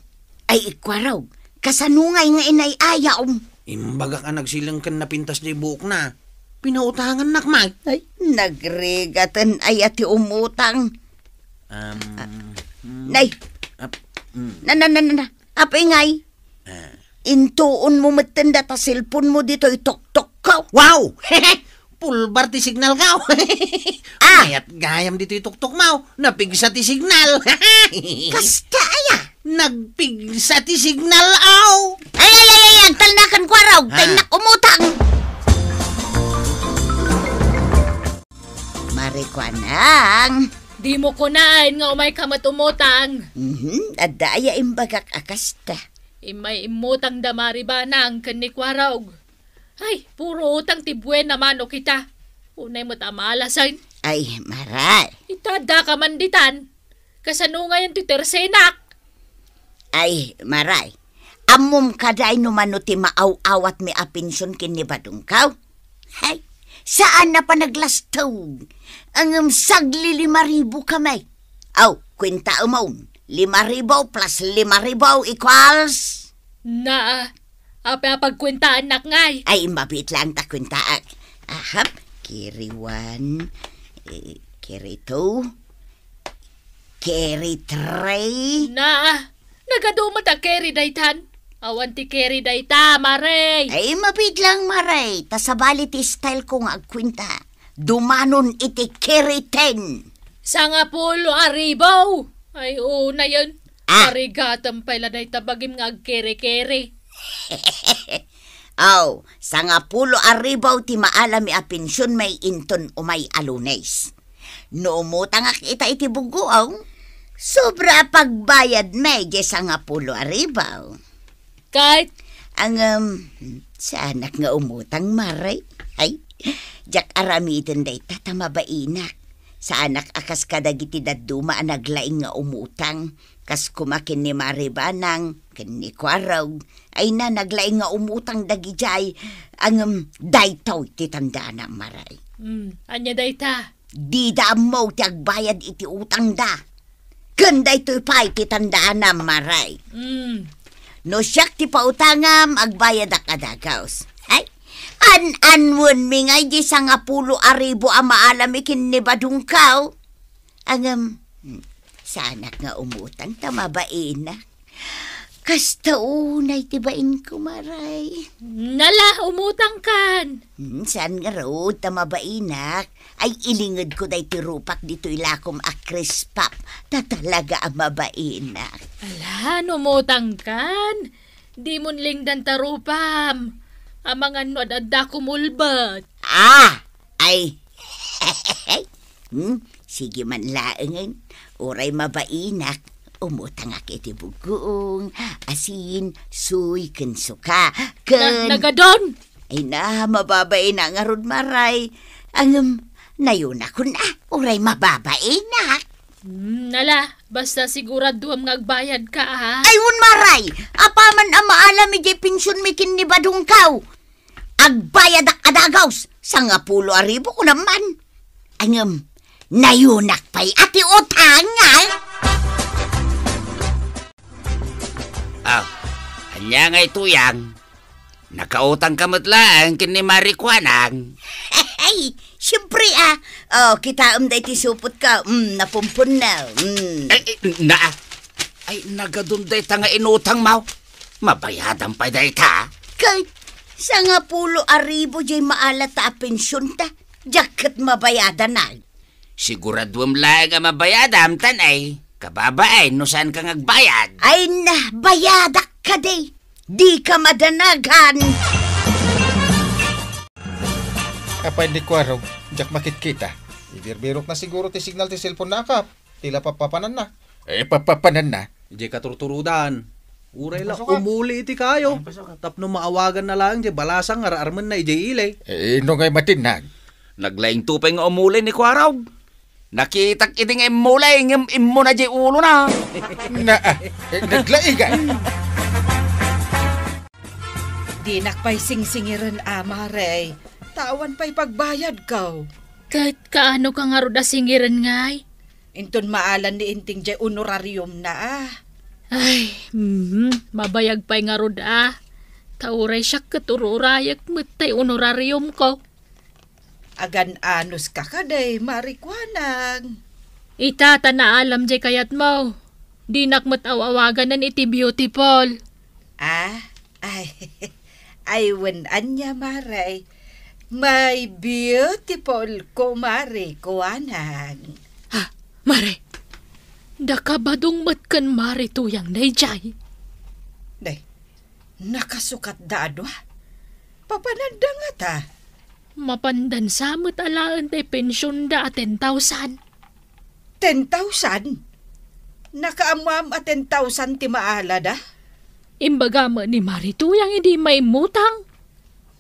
Ay, ikuaraw, kasano ngay nga inay-ayaw? Imbagak a nagsileng ken napintas di buokna. Pinautangannak, May. Ay, nagrigaten aya ti umutang. Um, Ah, mm, nay. Ap-, mm. Na, na, na, na, na. Apay ngay? Ah. Intuonmo metten data cellphone mo ditoy tuktukko. Wow! Pulbar ti signal ka. Ah! Mayat gayam ditoy tuktukmo. Napigsa ti signal. Kasta aya? Nagpigsa ti signal, aw. Ay, ay, ay, ay, agtalnakan ko araw. Ah. Kay nak umutang. Marikuanang. Dimo kunaen nga umay ka met umutang. Mhm, adda aya imbagak a kasta. Immay immutang da Maribanang ken ni Kuarog. Ay, puro utang ti buena mano kita. Unay met a malasen. Ay, Maray. Ita, adda ka man ditan. Kasano ngayen ti tersenak? Ay, Maray, ammom kadi no mano ti maaw-awatmi a pension ken ni Badongko? Hay, saan a panaglastog. Ngem sagli lima ribu kami. Aw, kuentaem, lima ribu plus lima ribu equals? Naa, apay a pagkuentaannak ngay? Ay, mabiit laeng ta kuentaak. Ahap, carry one, eh, carry two, carry three. Naa, nagadu met a carry daytan. Awan ti carry dayta, Maray. Ay, mabiit laeng, Maray. Ta sabali ti style ko nga agkuenta. Dumanon iti carry ten. Sangapulo a ribu. Ay, unayen. Ah. Parigatem pay la dayta bagim nga agkere-kere. Aw, sangapulo a ribu ti maalami a pensionmi inton umay a Lunes. No umutangak ita iti buggoong, sobra a pagbayadmi diay sangapulo a ribu. Ket? Ngem, saanak nga umutang, Maray. Ay, diak aramiden dayta ta mabainak. Saanak a kas kadagiti dadduma a naglaing nga umutang. Kas koma ken ni Maribanang, ken ni Kuarog. Ay na, naglaing nga umutang dagidiay. Ngem, daytoy ti tandaanam, Maray. Hmm, ania dayta? Dida ammo ti agbayad iti utangda. Ken daytoy pay ti tandaanam, Maray. Mm. No siak ti pautangam, agbayadak a dagus. Ay, an-anwenmi ngay diay sangapulo a ribu a maalami ken ni Badongko. Ngem, saanak nga umutang ta mabainak. Kasta unay ti bainko, Maray. Nala, umutangkan. Hmm, saan ngarud ta mabainak? Ay, ilingedko daytoy rupak ditoy lakom a krispap. Ta talaga a mabainak. Ala, no umutangkan. Dimon lingdan ta rupam. Amangan no ad-adda kumulbet. Ah! Ay! Hmm? Sige man laengen. Uray mabainak, umutangak iti buggoong, asin, suy, ken suka. Na-, ken nagadon! Ay na, mababainak ngarud, Maray. Ngem, nayunakon a, uray mababainak. Hmm, nala, basta siguraduam nga agbayadka, ha? Ay, wen, Maray! Apaman a maalam idiay pensionmi ken ni Badongko. Agbayadak a dagus, sangapulo a ribu kunam man. Ngem, nayunak pay a ti utang, ay? Ah, ania ngay, Tuyang? Nakautangka met laeng ken ni Mari Kuanang? Ay, siempre, ah. Oh, kitaem daytoy supotko. Mm, napumponna. Mm. Ay, ay, na, ay, nagadon dayta nga inutangmo. Mabayadam pay dayta. Ket sangapulo a ribu diay maalat a pensionta, diak ket mabayadanak. Siguraduem laeng a mabayadam, tan ay, kababain no saanka nga agbayad. Ay na, bayadak kadi. Dika madanagan. Apay ni Kuarog, diak makitkita. Ibirbirok na siguro ti signal ti cellphone na, Kap. Ti la papapananna. Eh, papapananna. Idiay katurturodan. Uray la, pasok ka, umuli iti kayo. Ay, pasok ka. Tapno maawaganna laeng diay balasang nga raarmenna idiay ili. Eh, no ngay matinnag? Naglaingto pay nga umuli ni Kuarog. Nakitak idi nga immuli, ngem immuna diay ulona. Na, ah, eh, naglaigan. Dinak pay singsingiren, Mare. Ta awan pay pagbayadko. Ket kaano ka ngarud a singiren ngay? Inton maalan ni Inting diay honorariumna, ah. Ay, mhm, mabayag pay ngarud, ah. Ta uray siak ket ururayek met tay honorariumko. Agan-anos ka kadi, Mari Kuanang. Ita ta naalam diay kayatmo. Dinak met aw-awaganen iti beautiful. Ah, ay, ay, wen ania, Mare. My beautiful kumare Kuanang. Ha, Mare. Daka Badong met ken Mari Tuyang daydiay. Day, nakasukatda a dua. Papananda ngata. Mapandan sa met alaen ti pensionda a ten thousand. Ten thousand? Nakaammoam a ten thousand ti maalada? Imbaga met ni Mari Tuyang idi maimmutang.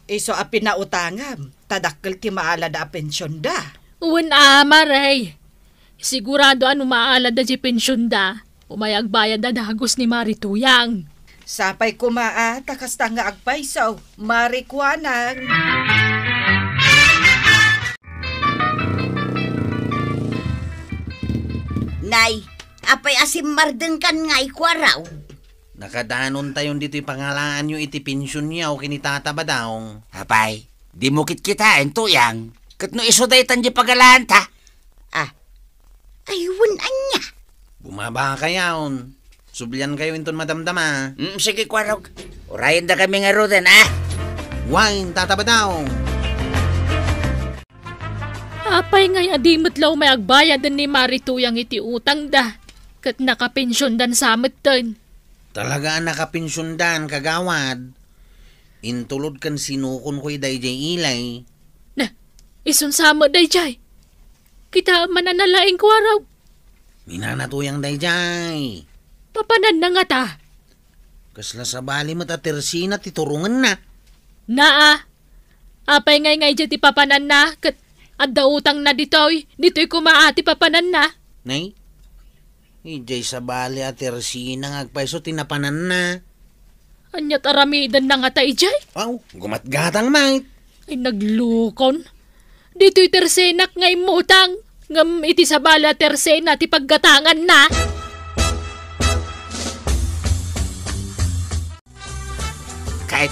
Isu a pinautangam, ta dakkel ti maalada a pensionda. Wen a, Mare. Sigurado a no maalada diay pensionda, umay agbayad a dagus ni Mari Tuyang. Sapay koma a ta kasta nga agpayso, Mari Kuanang. Nay, apay a simmardengkan ngay, Kuarog? Nakadanontayon ditoy pangalaanyo iti pensionyo ken ni Tata Badong. Apay, dimo kitkitaen, Tuyang? Ket no isu daytan diay pagalaanta? Ah, ay, wen ania? Bumabakayon. Subliankayo inton madamdama. Mm, sige, Kuarog. Urayendakami ngaruden, ah. Wen, Tata Badong. Apay ngay a di met la umay agbayaden ni Mari Tuyang iti utangda, ket nakapensiondan sa metten? Talaga a nakapensiondan, kagawad. Intulod ken sinukonko daydiay ili. Na, isun sa met daydiay? Kitaem man a nalaing, Kuarog. Ni Nana Tuyang daydiay. Papananna ngata? Kasla sabali met a tersena ti turongenna. Naa, apay ngay nga idiay ti papananna, ket adda utangna ditoy, ditoy koma a ti papananna? Nay, idiay sabali a tersena nga agpayso ti napananna. Aniat aramidenna ngata idiay? Aw, gumatgatang met. Ay, naglukon. Ditoy tersenak nga immutang, ngem iti sabali a tersena ti paggatanganna. Ket,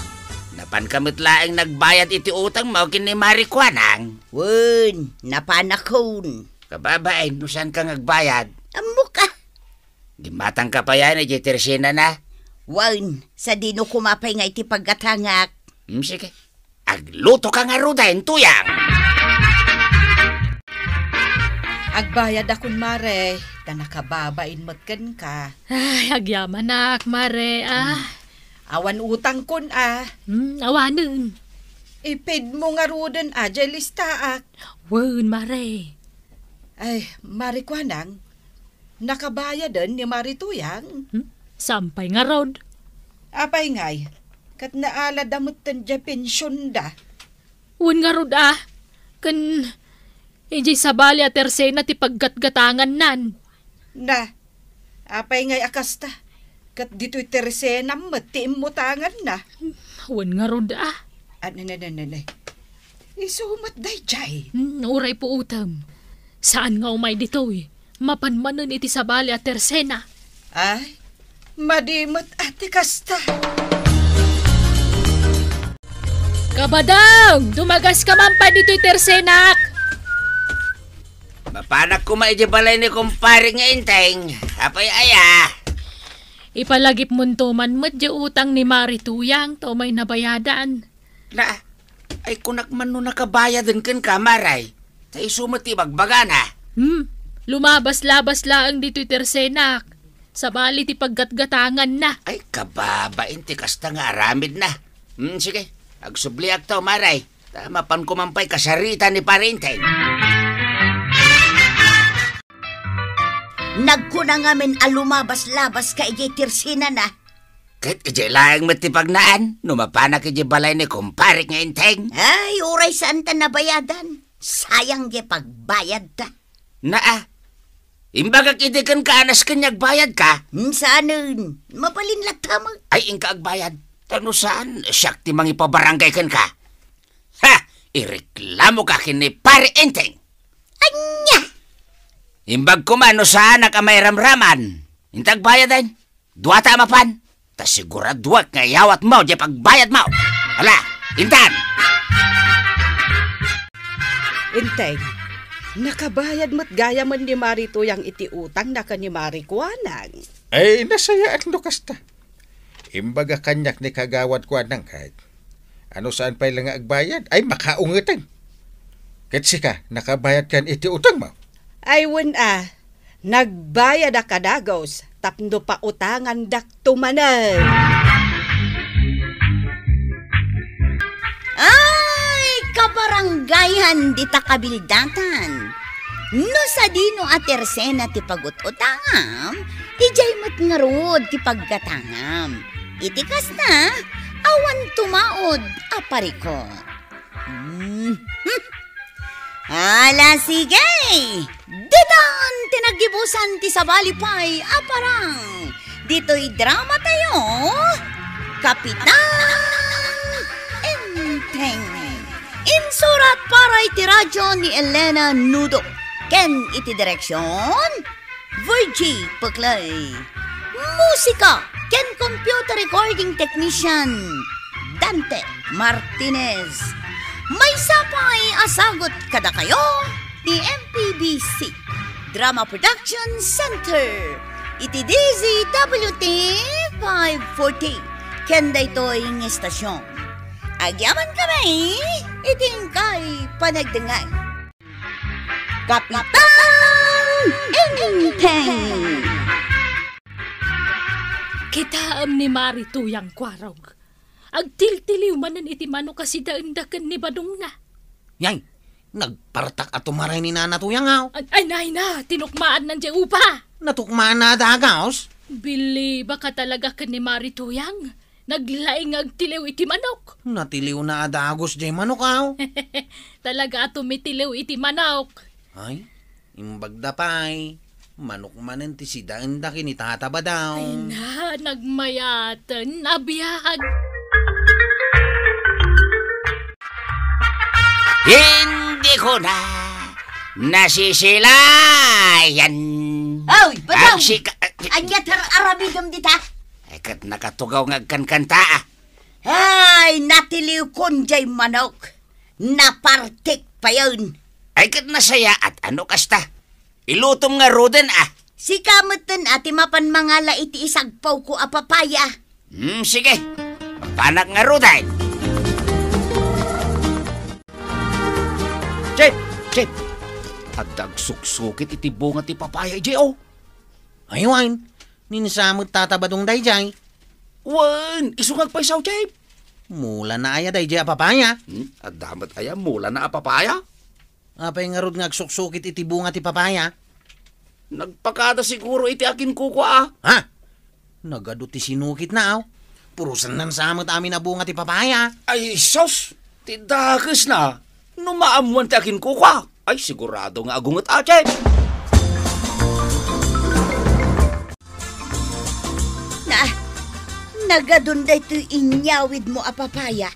napanka met laeng nagbayad iti utangmo ken ni Mari Kuanang? Wen, napanakon. Kababain, no saanka nga agbayad? Ammok a. Gimmatangka payen idiay tersenana? Wen, sadino koma pay nga iti paggatangak? Mm, sige. Aglutoka ngaruden, Tuyang. Agbayadakon, Mare, ta nakababain met kenka. Ay, agyamanak, Mare, ah. Hmm. Awan utangkon, ah. Hmm, awanen. Ipidmo ngaruden, ah, diay listaak. Wen, Mare. Ay, Mare Kuanang, nakabayaden ni Mare Tuyang? Hmm? Saan pay ngarud? Apay ngay, ket naalada metten diay pensionda. Wen ngarud, ah, ken idiay sabali a tersena ti paggatgatangannan. Na, apay ngay a kasta? Ket ditoy tersenam met ti immutanganna. Wen ngarud, ah. Ah, ne, ne, ne, ne, ne. Isu met daydiay. Hmm, uray puotem. Saan nga umay ditoy? Mapan manen iti sabali a tersena. Ay, madi met a ti kasta. Kabadong! Dumagaska man pay ditoy tersenak! Mapanak koma idiay balay ni kumpare nga Enteng. Apay aya? Ipalagipmonto man met diay utang ni Mare Tuyang ta umay nabayadan. Na, ay kunak man no nakabayaden kenka, Mare. Ta isu met ti ibagbagana. Hmm, lumabas-labas laeng ditoy tersenak. Sabali ti paggatgatanganna. Ay, kababain ti kasta nga aramidna. Hmm, sige, agsubliakto, Mare. Ta mapanko man pay kasarita ni Pare Enteng. Nagkuna ngamin a lumabas-labaska idiay tersenana. Ket idiay laeng met ti pagnaan, no mapanak idiay balay ni kumpare nga Enteng. Ay, uray saan ta nabayadan. Sayang diay pagbayadta. Naa, imbagak idi kenka a nasken nga agbayadka. Hmm, saanen. Mabalin latta met. Ay, inka agbayad. Ta no saan, siak ti mangipabarangay kenka. Ha! Ireklamoka ken ni Pare Enteng. Ania? Imbag koma no saanak a mairamraman. Inta agbayaden. Duata a mapan. Ta siguraduek nga iyawatmo diay pagbayadmo. Ala, intan! Enteng, nakabayad met gayamen ni Mare Tuyang iti utangna ken ni Mare Kuanang. Ay, nasayaat no kasta. Imbaga kaniak ni Kagawad Kuanang ket, a no saan pay la nga agbayad, ay makaungeten. Ket sika, nakabayadkan iti utangmo? Ay, wen a, nagbayadak a dagus tapno pautangandakto manen. Ay, kabarangayan dita kabildatan! No sadino a tersena ti pagut-utangam, idiay met ngarud ti paggatangam. Iti kasta, awan tumaud a parikut. Mhm. Ala, sige! Ditan ti naggibusan ti sabali pay a parang. Ditoy drama tayo, Kapitan Enteng. Insurat para iti radyo ni Elena Nudo. Ken iti direksyon, Virgie Peclay. Musika ken computer recording technician, Dante Martinez. Maysa pay a sagut kadakayo ti M P B C Drama Production Center iti D Z W T five forty ken daytoy nga estasion. Agyaman kami iti inkay panagdengngeg. Kapitan Enteng. Kitaem ni Mari Tuyang, Kuarog. Agtiltiliw manen iti manok a sidaenda ken ni badongna. Yay, nagpartak a tumaray ni Nana Tuyang, aw. Ay, ay, nay na, tinukmaannan diay upa. Natukmaanna a dagus? Bilibaka talaga ken ni Mari Tuyang. Naglaing nga agtiliw iti manok. Natiliwna a dagus diay manok, aw. Talaga a tumitiliw iti manok. Ay, imbagda pay. Manok manen ti sidaenda ken ni Tata Badaw. Ay na, nagmayaten a biag. Hindi ko na nasisilayan. Oy, Badaw! Agsika-, ania ti ar-aramidem dita? Ay, ket nakatugaw nga agkankanta, ah. Ay, natiliwkon diay manok. Napartik payen. Ay, ket nasayaat, a no kasta. Ilutom ngaruden, ah. Sika metten a ti mapan mangala iti isagpawko a papaya. Hmm, sige. Panak ngaruden. Chef! Chef! Adda agsuksukit iti bunga ti papaya idiay, o. Ay, wen. Ni sa met Tata Badong daydiay. Wen, isu nga agpaysaw, Chef. Mulana aya daydiay a papaya? Hmm, adda met aya mulana a papaya? Apay ngarud nga agsuksukit iti bunga ti papaya? Nagpakada siguro iti akinkukua, a. Ha? Nagadu ti sinukitna, aw. Purosanna sa met amin a bunga ti papaya. Ay, sus! Ti dakesna, no maammuan ti akinkukua, ay sigurado nga agunget, a, Chef. Na, nagadun daytoy inyawidmo a papaya.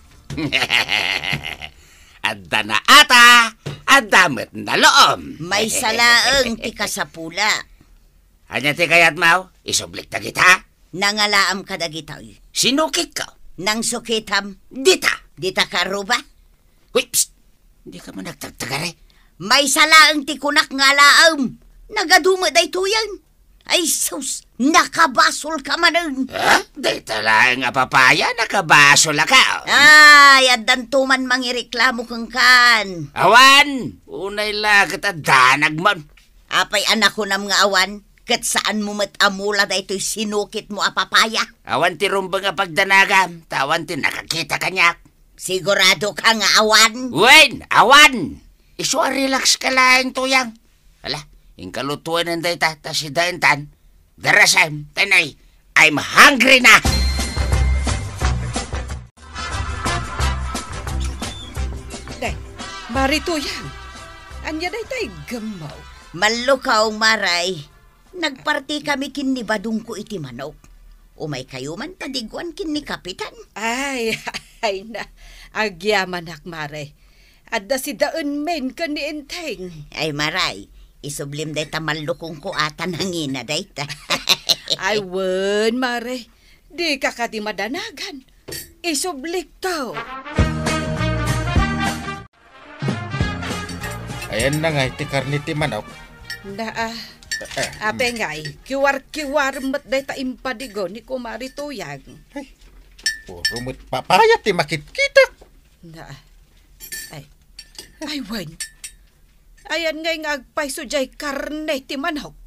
Adda naata, adda met naloom. Maysa laeng ti kasapula. Ania ti kayatmo? Isublik dagita? Nangalaam kadagitoy. Sinukitko. Nangsukitam. Dita. Dita karuba? Uy, psst! Dika man agtagtagare. Maysa laeng ti kunak nga alaem. Nagadu met daytoyen. Ay sus, nakabasolka manen. Ha? Dayta laeng a papaya, nakabasolka. Ay, addanto man mangireklamo kenkan. Awan, unay la ket a danagmon. Apay a nakunam nga awan, ket saanmo met a mula daytoy sinukitmo a papaya? Awan ti rumbeng a pagdanagam, ta awan ti nakakita kaniak. Siguradoka nga awan? Wen, awan! Isu a relax ka laeng, Tuyang. Ala, inkalutoen dayta, ta sidaentan. Darasem, tanay, I'm hungry na! Day, Mari Tuyang, ania dayta iggemmo? Mallukaw, Maray. Nagpartikami ken ni Badongko iti manok. Umaykayo man padiguan ken ni Kapitan. Ay, ay na, agyamanak, Mare. Adda sidaenmen ken ni Enteng. Ay, Maray, isublim dayta mallukongko a ta nangina dayta. Ay, wen, Mare. Dika kadi madanagan. Isublikto. Ayanna ngay ti karne ti manok. Naa. Eh, eh, Apay mm. ngay, kiwar-kiwar met dayta impadigo ni Kumari Tuyang. Ay, puro met papaya ti makitkitak. Naa. Ay. Ay, wen. Ayan ngay nga agpayso diay karne ti manok.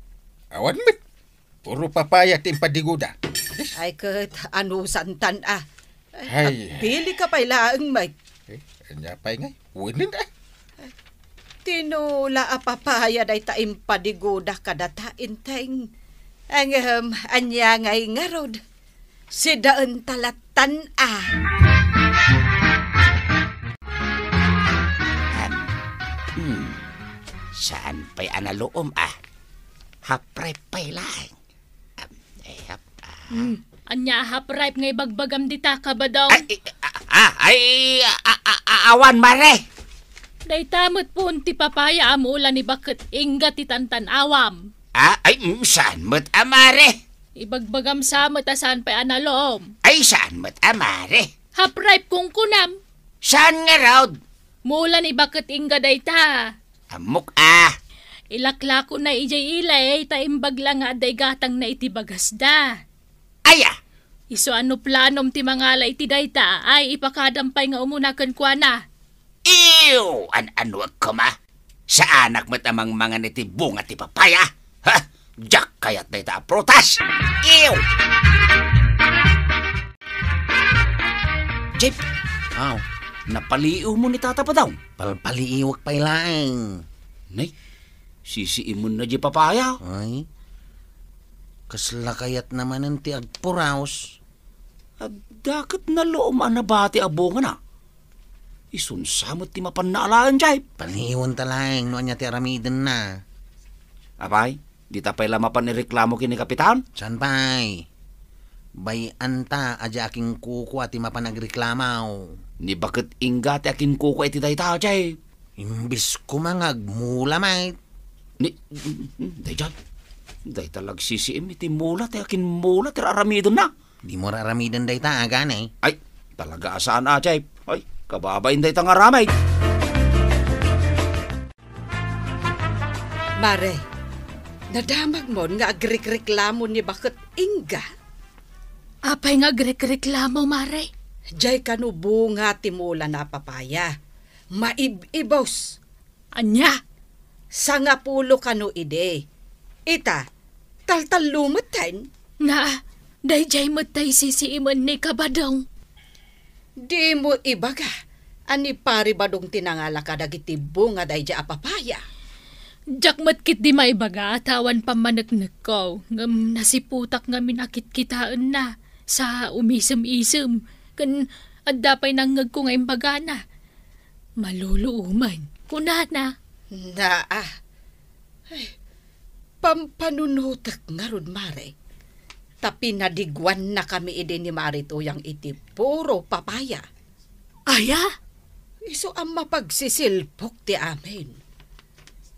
Awan met. Puro papaya ti impadigoda. Ay, ket anusantan a. Ay, Ay. agpili ka pay laeng, Mike. Eh, ania pay ngay? Wenen, ah. Tinula a papaya dayta impadigoda kadata, Enteng. Ngem, ania ngay ngarud? Sidaenta lattan a. Hmm. Saan pay a naloom, ah? Half ripe pay laeng. Am, eh, ap-, ah. Hmm. Ania a half ripe nga ibagbagam dita, Kabadong? Ay, i-, a-, a-, ay, a-, a-, a-, awan, Mare. Dayta met pon ti papaya a mula ni Baket Inga ti tantan-awam. Ah, ay, mm, saan met a, Mare? Ibagbagam sa met a saan pay a naloom. Ay, saan met a, Mare? Half ripe kunkunam. Saan ngarud? Mula ni Baket Inga dayta. Ammok a. Ilaklakona idiay ilay ta imbag la nga adda igatangna iti bagasda. Aya? Isu a no planom ti mangala iti dayta, ay ipakadam pay nga umuna kenkuana. Ew! An-anuek koma? Saanak met a mangmangan iti bunga ti papaya? Ha? Diak kayat dayta a prutas! Ew! Jeff! Aw, napaliiwmo ni Tata Padong? Palpaliiwek pay laeng. Nay, sisiimenna diay papaya. Ay, kasla kayatna manen ti agpuraos. Adda ket naloom a nabati a bungana. Isun sa met ti mapanna alaen, Jeff. Paliiwenta laeng no ania ti aramidenna. Apay? Dita pay la mapan ireklamo ken ni Kapitan? Saan pay? Bay-anta a di akinkukua ti mapan agreklamo. Ni Baket Inga ti akinkukua iti dayta, Jay. Imbes koma nga agmula met. Ni, dayjay. Dayta la agsisiim iti mula ti akinmula ti aramidenna. Dimo aramiden dayta, a gani. Ay, talaga a saan a, Jay. Ay, kababain dayta nga aramid. Mare, nadamagmon nga agrikreklamo ni Baket Inga? Apay nga agrekreklamo, Mare? Jay kano bunga ti mulana a papaya. Maib-ibos. Ania? Sangapulo kano idi. Ita, taltallo metten. Na, dayjay met tay sisiimen ni Kabadong. Dimo ibaga a ni Pari Badong ti nangala kadagiti bunga dayjay a papaya. Diak met ketdi maibaga ta awan pammaneknekko, ngem nasiputak ngamin a kitkitaenna sa umisem-isem, ken adda pay nangngegko nga imbagana. Maluluomen, kunana. Naa. Ay, pampanunotek ngarud, Mare. Ta pinadiguannakami idi ni Mari Tuyang iti puro papaya. Aya? Isu a mapagsisilpok ti amin.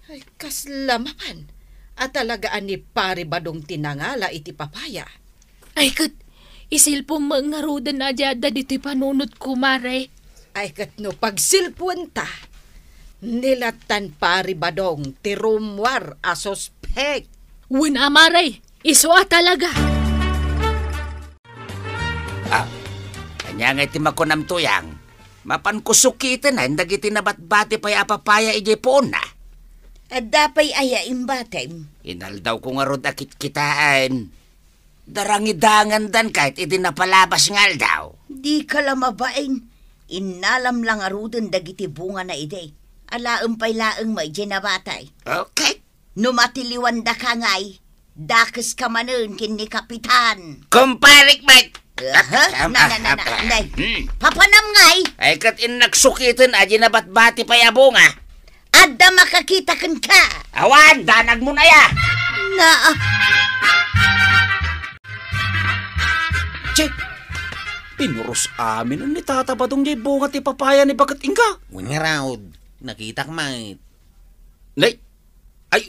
Ay, kasla mapan a talaga a ni Pari Badong ti nangala iti papaya. Ay, ket isilpom met ngaruden a di adda ditoy panunotko, Mare. Ay, ket no pagsilpuenta, ni lattan Pari Badong ti rummuar a suspek. Wen a, Mare, isu a talaga. Ah, ania ngay ti makunam, Tuyang? Mapanko sukiten dagiti nabatbati pay a papaya idiay puonna. Adda pay aya imbatim? Inaldawko ngarud a kitkitaen. Darangidangandan kayat idi napalabas nga aldaw. Dika la mabain. Innalam la ngaruden dagiti bungana idi. Alaem pay laeng met idiay nabatay. Okay. No matiliwandaka ngay, dakeska manen ken ni Kapitan. Kumparik met! Aha, na, na, na, na, nay. Hmm. Papanam ngay? Ay, ket innak sukiten a di nabatbati pay a bunga. Adda makakita kenka. Awan, danag mo na ya! Na, ah. Che, pinuros amin ni Tata Badong jay bunga ti papaya ni Baket Inga. Wen ngarud, nakitak met. Nay, ay,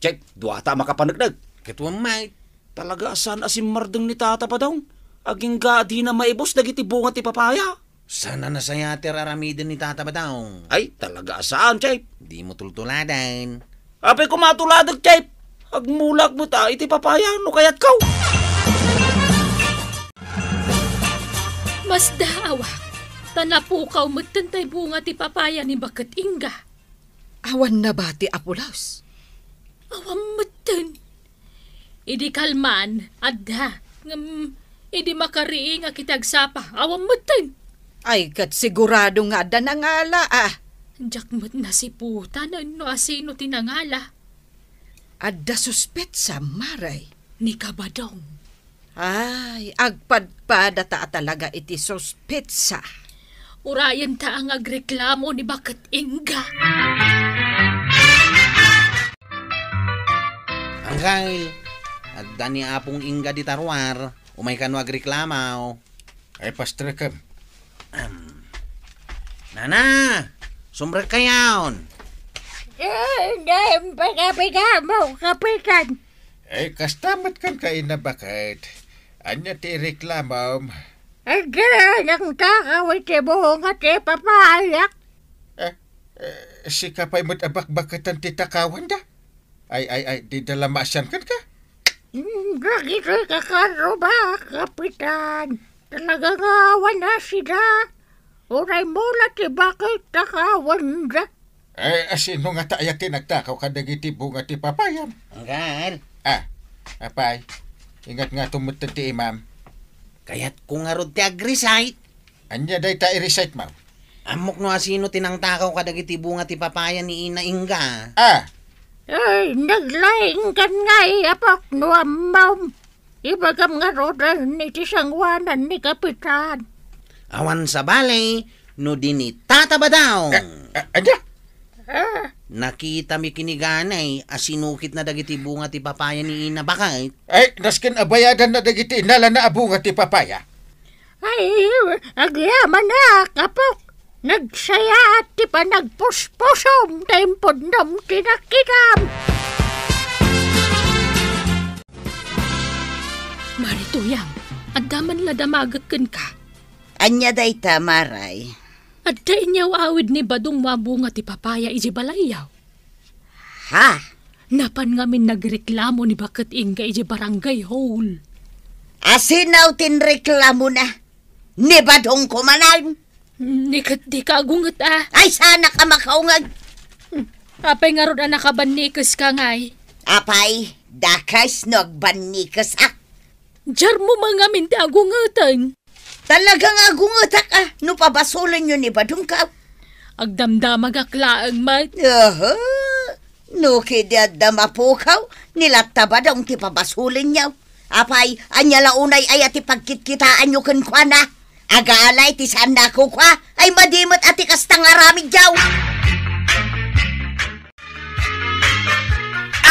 Chep, duata a makapaneknek. Ket wen met. Talaga a saan a simmardeng ni Tata Badong. Agingga a dina maibos dagiti bunga ti papaya. Saan a nasayaat ti ar-aramid ni Tata Badong. Ay, talaga a saan, Chep. Dimo tultuladen. Apay koma a tuladek, Chep. Agmulak met a iti papaya, no kayatko. Masdaawak, ta napukaw metten tay bunga ti papaya ni Baket Inga. Awan nabati a pulos. Awan metten. Idi kalman, adda. Ngem, idi makariingak iti agsapa, awan metten. Ay, ket sigurado nga adda nangala, a. Diak met nasiputan no asino ti nangala. Adda suspetsa, Mare. Ni Kabadong. Ay, agpadpadata a talaga iti suspetsa. Urayenta nga agreklamo ni Baket Inga. Angkel, adda ni Apong Inga dita ruar, umay kano agreklamo. Ay, pastrekem. Am. Nana, sumrekkayon. Eh, dayem pagabigamo, Kapitan. Ay, kasta met kenka, Ina Baket. Ania ti ireklamom? Adda nangtakaw iti bunga ti papayak. Eh, eh, sika pay met a bakbaketan ti takawanda? Ay, ay, ay, dida la maasian kenka? Dagitoy kakarrubak, Kapitan. Talaga nga awan a sida. Uray mula ti Baket takawanda. Ay, asino ngata aya ti nagtakaw kadagiti bunga ti papayam? Angkel. Ah, apay, ingat nga tumutted ti imam. Kayatko ngarud ti ag-recite. Ania dayta i-recite mo? Ammok no asino ti nangtakaw kadagiti bunga ti papaya ni Ina Inga. Ah! Ay, naglaingkan ngay, apok, no ammom. Ibagam ngaruden iti sangoanan ni Kapitan. Awan sabali, no di ni Tata Badong. Ah, ah, ania? Ah. Nakitami kiniganay a sinukitna dagiti bunga ti papaya ni Ina Baket. Ay, nasken a bayadanna dagiti innalana a bunga ti papaya. Ay, agyamanak, apok. Nagsayaat ti panagpuspusom ta impudnom ti nakitam. Mari Tuyang, adda man la damagek kenka. Ania dayta, Maray? Adda inyaw-awid ni Badong a bunga ti papaya idiay balayyo. Ha? Napan ngamin nagreklamo ni Baket Inga idiay barangay hall. Asino ti nreklamona? Ni Badong ko manen? Ni ket dika agunget a. Ay, saanak a makaungeg. Apay ngarud a nakabannikes ka ngay? Apay, dakes no agbannikes a. Diarmo man ngamin ti agungeten. Talaga nga agungetak a, no pabasolenyo ni Badong ka. Agdamdamagak laeng met. Aha. No kidi adda mapukaw, ni latta Badong ti pabasolenyo. Apay, ania la unay aya ti pagkitkitaanyo kenkuana? Agala iti saanna a kukua, ay madi met a ti kasta nga aramidyo.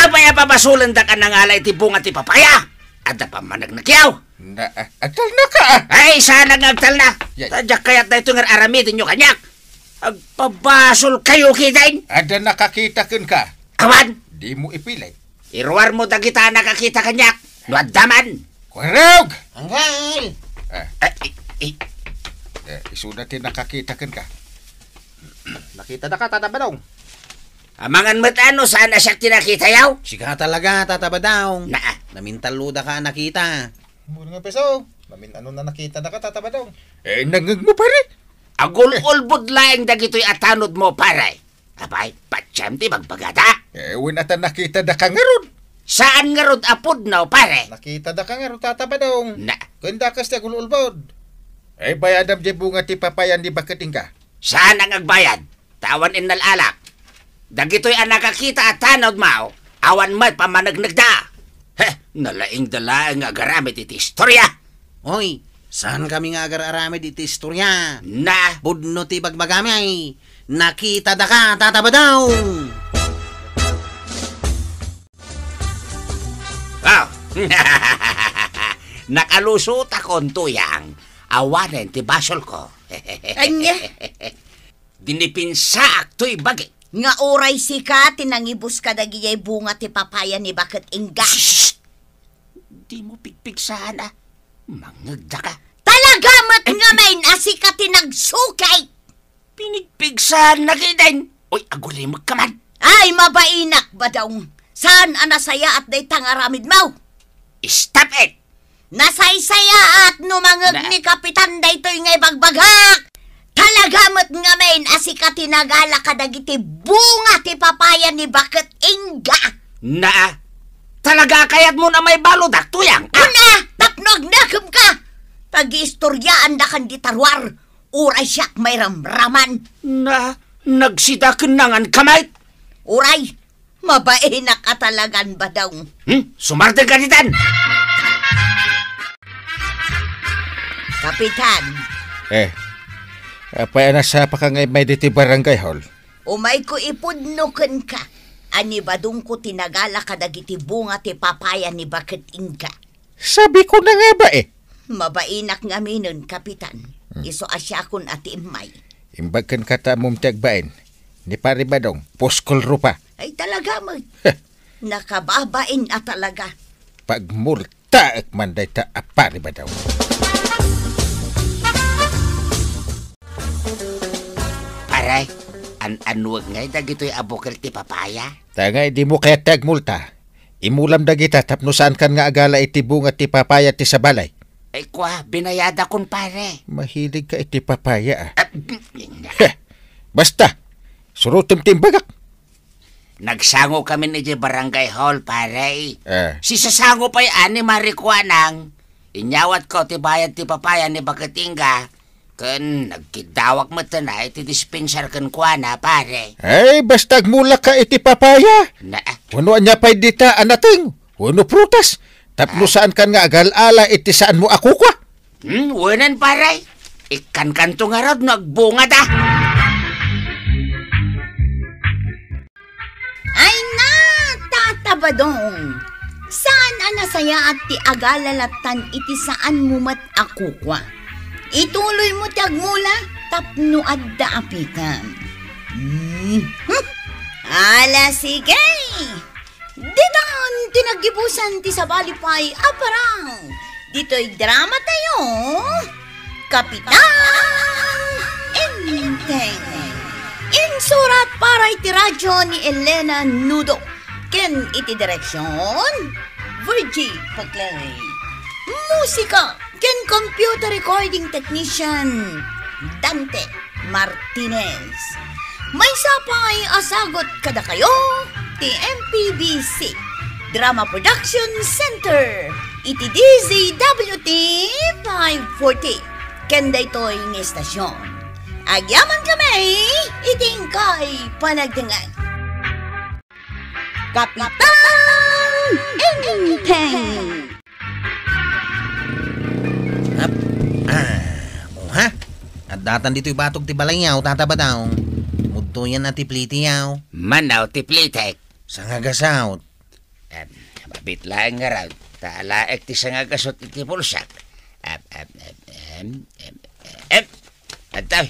Apay a pabasolendak a nangala iti bunga ti papaya? Adda pammaneknekyo? Na, ah, agtalna ka, ah. Ay, saan nga agtalna? Yay. Ta diak kayat daytoy nga aramidenyo kaniak. Agpabasolkayo ketdin. Adda nakakita kenka. Awan. Dimo ipilit. Iruarmo dagita a nakakita kaniak. No adda man. Kurog! Anggal! Ah. Ah, i-, i-, Eh, isuda ti nakakita kenka. Nakitadaka, Tata Badong. Amangan met a no saan a siak ti nakitayo? Sika talaga, Tata Badong. Naa. Namintalodaka a nakita. Muna nga piso. Namin-ano na nakitadaka, Tata Badong? Eh, nangngegmo, pare? Agul-ulbod laeng dagitoy a tanodmo, pare. Apay, patiem ti bagbagada? Eh, wen a ta nakitadaka ngarud. Saan ngarud a pudno, pare? Nakitadaka ngarud, Tata Badong. Na. Ken dakes ti agul-ulbod. Eh, bayadam diay bunga ti papaya ni baket inka. Saan nga agbayad? Ta awan innal-alak. Dagitoy a nakakita a tanodmo, awan met pammaneknekda. Heh, nalaingda laeng nga agaramid iti istoria. Oy, saankami nga agar-aramid iti istoria. Na. Pudno ti bagbagami. Nakitadaka, Tata Badong. Ah. Nakalusotakon, Tuyang. Awanen ti basolko. Ania? Dinipensaak toy bagi. Nga uray sika ti nangibus kadagiti bunga ti papaya ni baket inga. Shh! Dimo pigpigsaan a. Mangngegdaka. Talaga met ngamin a sika ti nagsukit. Pinigpigsaanna ketdin. Oy, agulimekka man. Ay, mabainak, Badong. Saan a nasayaat dayta nga aramidmo? Stop it! Nasaysayaat no mangngeg ni Kapitan daytoy nga ibagbagak. Talaga met ngamin a sika ti nagala kadagiti bunga ti papaya ni baket inga. Naa. Talaga a kayatmo a maibaludak, Tuyang? Ah. Kuna, tapno agnekemka. Pagiistoriaandakan dita ruar. Uray siak mairamraman. Na, nagsidaken nangan ka met? Uray, mabainak a talagan, Badong. Hmm? Sumartengka ditan! Kapitan. Eh, apay a nasapaka nga immay ditoy barangay hall? Umayko ipudno kenka a ni Badongko ti nagala kadagiti bunga ti papaya ni baket inga. Sabiko na nga ba eh. Mabainak ngaminen, Kapitan. Hmm. Isu a siakon a ti immay. Imbag kenka ta ammom ti agbain. Ni Pare Badong, puskol rupa. Ay, talaga met. Heh. Nakababain a talaga. Pagmultaek man dayta a Pare Badong. Pare, an-anuek ngay dagitoy a bukel ti papaya? Ta ngay dimo kayat ti agmulta. Imulam dagita tapno saankan nga agala iti bunga ti papaya ti sabali. Ay, kua, binayadakon, pare. Mahilig ka iti papaya, ah. Ah, Heh, basta, surotem ti imbagak. Nagsango kami idiay barangay hall, pare. Eh. Sisasango pay a ni Marikuanang. Inyawatko ti bayad ti papaya ni Baket Inga. Ken nagkiddawak met a iti dispensar kenkuana, pare. Ay, basta agmulaka iti papaya. Na, ah. Wenno ania pay dita a nateng, wenno prutas. Tapno Ah. saankan nga agal-ala iti saanmo a kukua. Hmm, wenen, pare. Ikkankanto ngarud no agbungada. Ay na, Tata Badong! Saan a nasayaat ti agala lattan iti saanmo met a kukua. Ituloymo ti agmula tapno adda apitem. Hmm. Ala, sige! Ditan ti naggibusan ti sabali pay a parang ditoy drama tayo, Kapitan Enteng. Insurat para iti radyo ni Elena Nudo ken iti direksyon, Virgie Paclay. Musika ken computer recording technician, Dante Martinez. Maysa pay a sagut kadakayo ti M P B C Drama Production Center iti D Z W T five forty ken daytoy nga istasyon. Agyaman kami iti inkay panagdengngeg. Kapitan Enteng! Ap, ah, o ha? Addatan ditoy batog ti balayyaw, Tata Badong. Mudtoyan a ti plitiyaw. Manaw ti plitek. Sangagasut. Em, mabit laeng ngarud, ta alaek ti sangagasut iti pulsak. Em, em, em, em, em, em. Adda,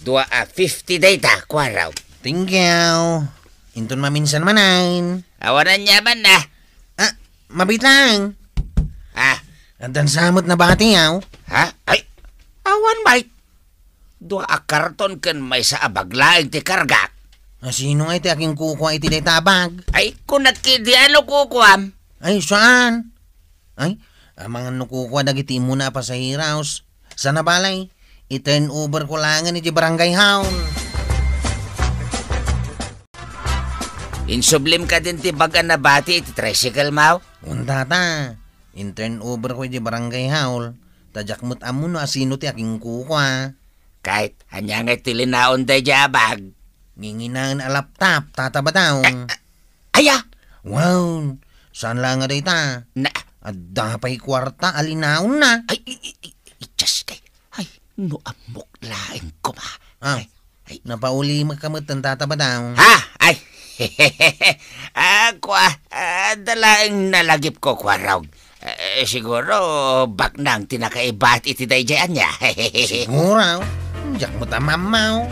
dua a fifty dayta, Kuarog. Thank you. Inton maminsan manen. Awan aniamanna. Ah, mabit laeng. Ah. Addan sa met nabatiaw. Ha? Ay, awan met. Dua a karton ken maysa a bag laeng ti kargak. Asino ngay ti akinkukua iti dayta a bag? Ay, kunak idi, ano kukuam? Ay, saan? Ay, amangan no kukua dagiti immuna a pasaheros. Sana balay, i-turn over ko laengen iti barangay hall. Insublim kadin ti bag a nabati iti tricycle mo? Wen, Tata. In-turn over ko iti barangay hall, ta diak met ammo no asino ti akinkukua. Ket ania ngay ti linaon daydiay a bag? Nginginaen a laptop, Tata Badong. Eh, eh, aya? Wow, saan la nga dayta? Na- Adda pay kuarta a linaonna. Ay, i-, i-, i-, i-, Diyos kay. Ay, no ammok laeng koma. Ah, ay, ay. Napaulimek ka met, Tata Badong. Ha? Ay. Ah, kua, ah, adda laeng nalagipko, Kuarog. Eh, siguro, baknang ti nakaibat iti daydiay ania. Siguro, diak met ammo.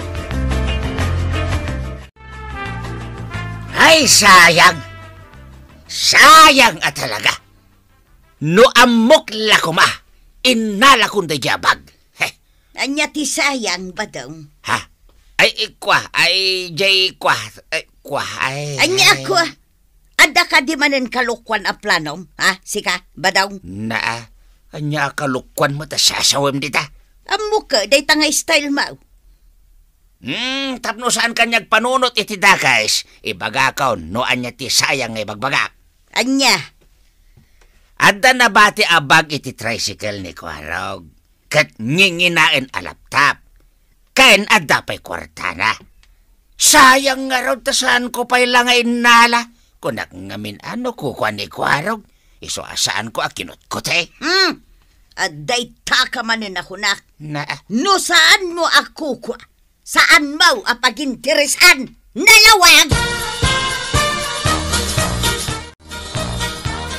Ay, sayang! Sayang a talaga! No ammok la koma, innalakon daydiay a bag. He. Ania ti sayang, Badong? Ha? Ay, ikua, ay, jay kua, ay, kua, ay. Ania, ay. Kua? Adda kadi manen kalokuan a planom, ha? Sika, Badong? Naa, ania a kalokuan met a sasawem dita? Ammok, dayta nga style mo. Hmm, tapno saan ka nga agpanunot iti dakes, ibagakon no ania ti sayang nga ibagbagak. Ania? Adda nabati a bag iti tricycle ni Kuarog, ket nginginaen a laptop. Ken adda pay kuartana. Sayang ngarud ta saanko pay la nga innala. Kunak ngamin a no kukua ni Kuarog, isu a saanko a kinutkot, eh. Hmm. Adda itaka manen a kunak. Na- No saanmo a kukua, saanmo a paginteresan. Nalawag!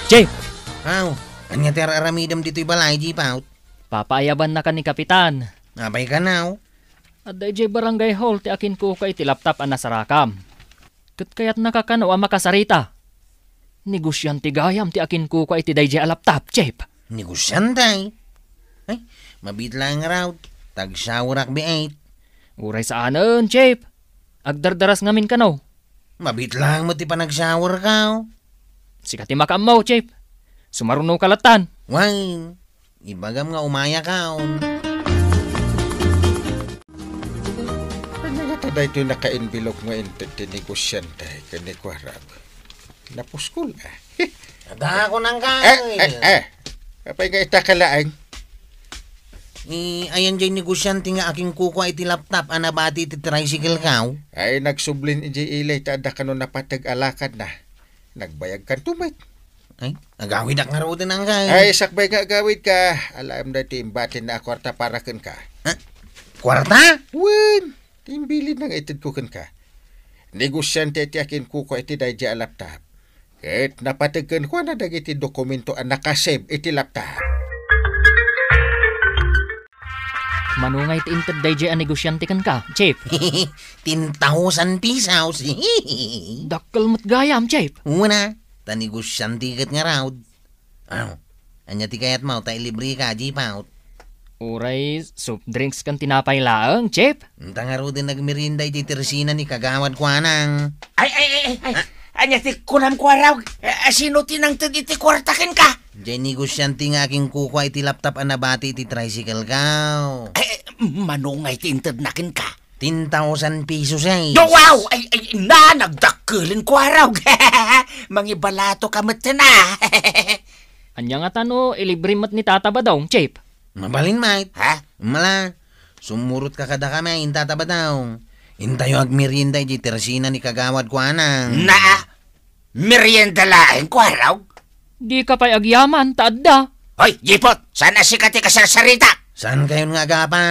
Chief! Aw, ania ti ar-aramidem ditoy balay, Chief, aw? Papaayabannaka ni Kapitan. Apay kano? Adda idiay barangay hall ti akinkukua iti laptop a nasarakam. Ket kayatnaka kano a makasarita. Negosiante gayam ti akinkukua iti daydiay a laptop, Chief. Negosiante? Ay, mabiit laeng ngarud. Tagsawerak biit. Uray saanen, Chief. Agdardaras ngamin kano. Mabiit laeng met ti panagsawerka. Sika ti makaammo, Chief. Sumarunoka lattan. Wen, ibagam nga umayaka. Ania ngata daytoy naka-envelope nga inted ti negosiante ken ni Kuarog? Napuskol, ah. Adda kunam, eh, eh, eh. Apay nga itaka laeng? Eh, ayan jay negosiante nga akinkukua iti laptop a nabati iti tricycle ko. Ay, nagsublin idiay ili ta adda kano napateg a lakadna. Nagbayagkanto met. Ay, agawidak ngaruden, angkay. Ay, sakbay nga agawidka. Alaem daytoy imbatinna a kuarta para kenka. Ha? Kuarta? Wen, ti imbilin nga itedko kenka. Negosiante ti akinkukua iti daydiay a laptop. Ket napateg kenkuana dagiti dokumento a nakasave iti laptop. Mano ngay ti inted daydiay a negosiante kenka, Chief? Ten thousand pesos. Dakkel met gayam, Chief. Una, ta negosiante ket ngarud. Aw, ania ti kayatmo ta ilibreka, Chief, aw? Uray soft drinks ken tinapay laeng, Chief. Anta ngaruden nagmerienda iti tersina ni Kagawad Kuanang. Ay, ay, ay, ay, ay. Ha? Ania ti kunam, Kuarog? Eh, Asino ti nangted iti kuarta kenka? Diay negosiante nga akinkukua iti laptop a nabati iti tricycle ko. Eh, mano ngay ti intedna kenka? Ten thousand pesos, eh. No, wow! Ay, ay, na, nagdakkelen, Kuarog. Mangibalato ka met, na. Ania ngata no ilibre met ni Tata Badong, Chief? Mabalin, mate. Ha? Mala, sumurotka kadakami, Tata Badong. Intayo agmerienda iti tersina ni Kagawad Kuanang. Na, merienda laeng, Kuarog? Dika pay agyaman, ta adda. Hoy, Jipot! Saan a sika ti kasarsarita? Saankayon nga agapa?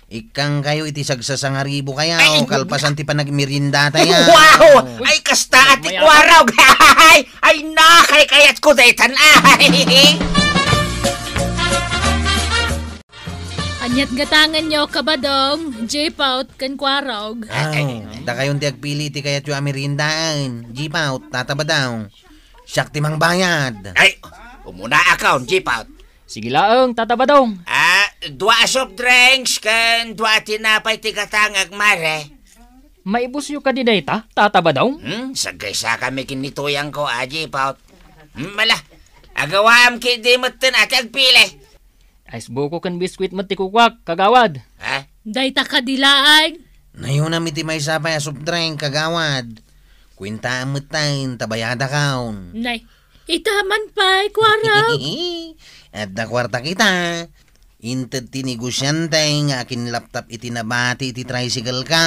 Ikkangkayo iti sagsasangaribokayo, ay, kalpasan ti panagmeriendatayo. Wow! Ay, kasta a ti Kuarog! Ay, ay, nakaykayatko daytan, ay! Aniat gatangenyo, Kabadong, Jipot, ken Kuarog? Aw, dakayon ti agpili ti kayatyo a meriendaen, Jipot, Tata Badong. Siak ti mangbayad. Ay, umuna akon, Jipot. Sige laeng, Tata Badong. Ah, dua a soft drinks ken dua a tinapay ti gatangek, mare. Maibusyo kadi dayta, Tata Badong? Hmm, saggaysakami ken ni Tuyangko, a, Jipot. Hmm, mala, agawaam ketdi metten a ti agpili. Ice buko ken biskuit met ti kukuak, Kagawad. Ha? Dayta kadi laeng? Nayonam iti maysa pay a soft drink, Kagawad. Kuentaam metten ta bayadakon. Nay, ita man pay, Kuarog. Adda kuarta kita. Inted ti negosiante nga akinlaptap iti nabati iti tricycle ko.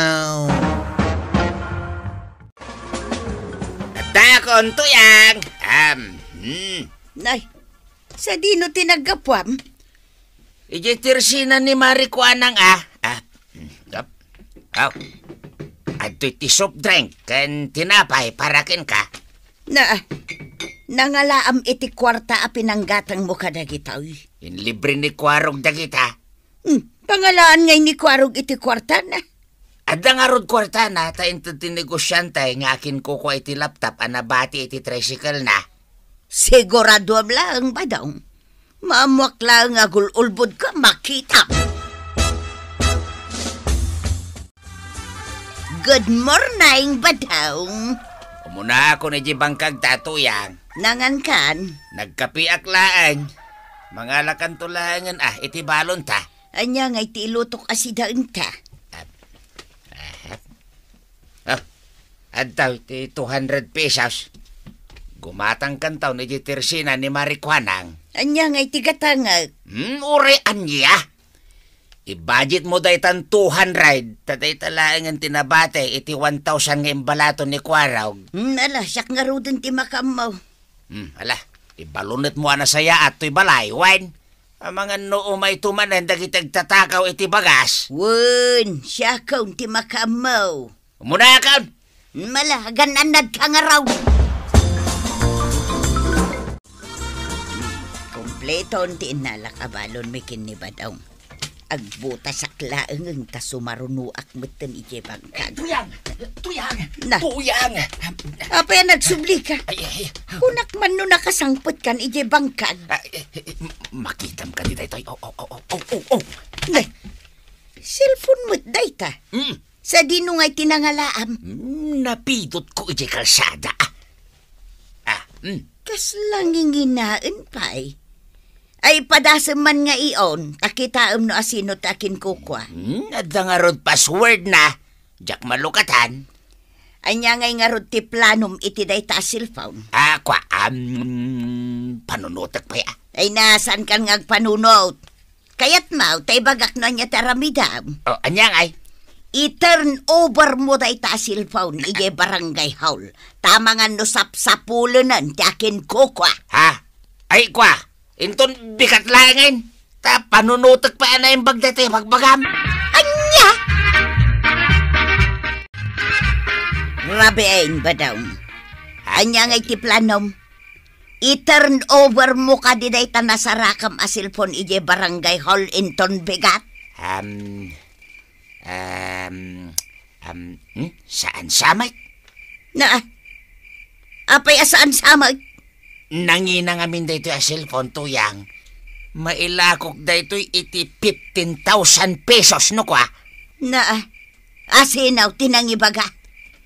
Adda akon, Tuyang. Am, hmm. Nay, sadino ti naggapuam? Idiay tersina ni Mari Kuanang, a. Ah, hmm, gap. Aw. Adtoy ti soft drink ken tinapay para kenka. Na, nangalaam iti kuarta a pinanggatangmo kadagitoy. Inlibre ni Kuarog dagita. Hmm, pangalaan ngay ni Kuarog iti kuartana. Adda ngarud kuartana ta inted ti negosiante nga akinkukua iti laptop a nabati iti tricycle na. Siguraduam laeng, Badong. Maammoak laeng a gul-ulbodko a makitam. Good morning, Badong. Umunakon idiay bangkag ta, Tuyang. Nangankan? Nagkapiak laeng. Mangalakanto laengen a iti balonta. Ania ngay ti ilutok a sidaenta? Ah, ah, ah. Adda ti two hundred pesos. Gumatangkanto idiay tersina ni Mari Kuanang. Ania ngay ti gatangek? Hmm, uray ania? I-budgetmo daytan two hundred, ta dayta laengen ti nabati iti one thousand nga imbalato ni Kuarog. Hmm, ala, siak ngaruden ti makaammo. Hmm, ala, ibalunetmo a nasayaat toy balay, wen? Amangan no umay to manen dagiti agtatakaw iti bagas. Wen, siakon ti makaammo. Umunakon! Mala, agan-annadka ngarud. Kompleton ti innalak a balonmi ken ni Badong. Agbutasak laeng ta sumarunoak metten idiay bangkag. Tuyang! Tuyang! Na. Tuyang! Apay a nagsublika? Ay, ay, ay. Kunak man no nakasangpetkan idiay bangkag. Ah, eh, eh, eh, makitam kadi daytoy. Oh, oh, oh, oh, oh, oh, oh. Nay, cellphone met dayta. Mm. Sadino ngay ti nangalaam? Mm, napidotko idiay kalsada. Ah, mm. Kasla nginginaen pay. Ay, padasem man nga ion, ta kitaem no asino ti akinkukua. Hmm, adda ngarud password na. Diak malukatan. Ania ngay ngarud ti planom iti dayta a cellphone? Ah, kua, am, panunotek pay, a. Ay, na, saankan nga agpanunot? Kayatmo, ta ibagak no ania ti aramidem. Oh, ania ngay? I-turn over mo dayta a cellphone idiay barangay hall. Ta amangan no sapsapulenen ti akinkukua. Ha? Ay, kua, inton bigat laengen, ta panunotek pay a naimbag daytoy bagbagam. Ania? Rabiin, Badong. Ania ngay ti planom? I-turn over mo kadi dayta nasarakem a cellphone idiay barangay hall inton bigat? Um, um, um, hmm? Saan sa met? Na, apay a saan sa met? Nangina ngamin daytoy a cellphone, Tuyang. Mailakok daytoy iti fifteen thousand pesos, no kua? Na, asino ti nangibaga?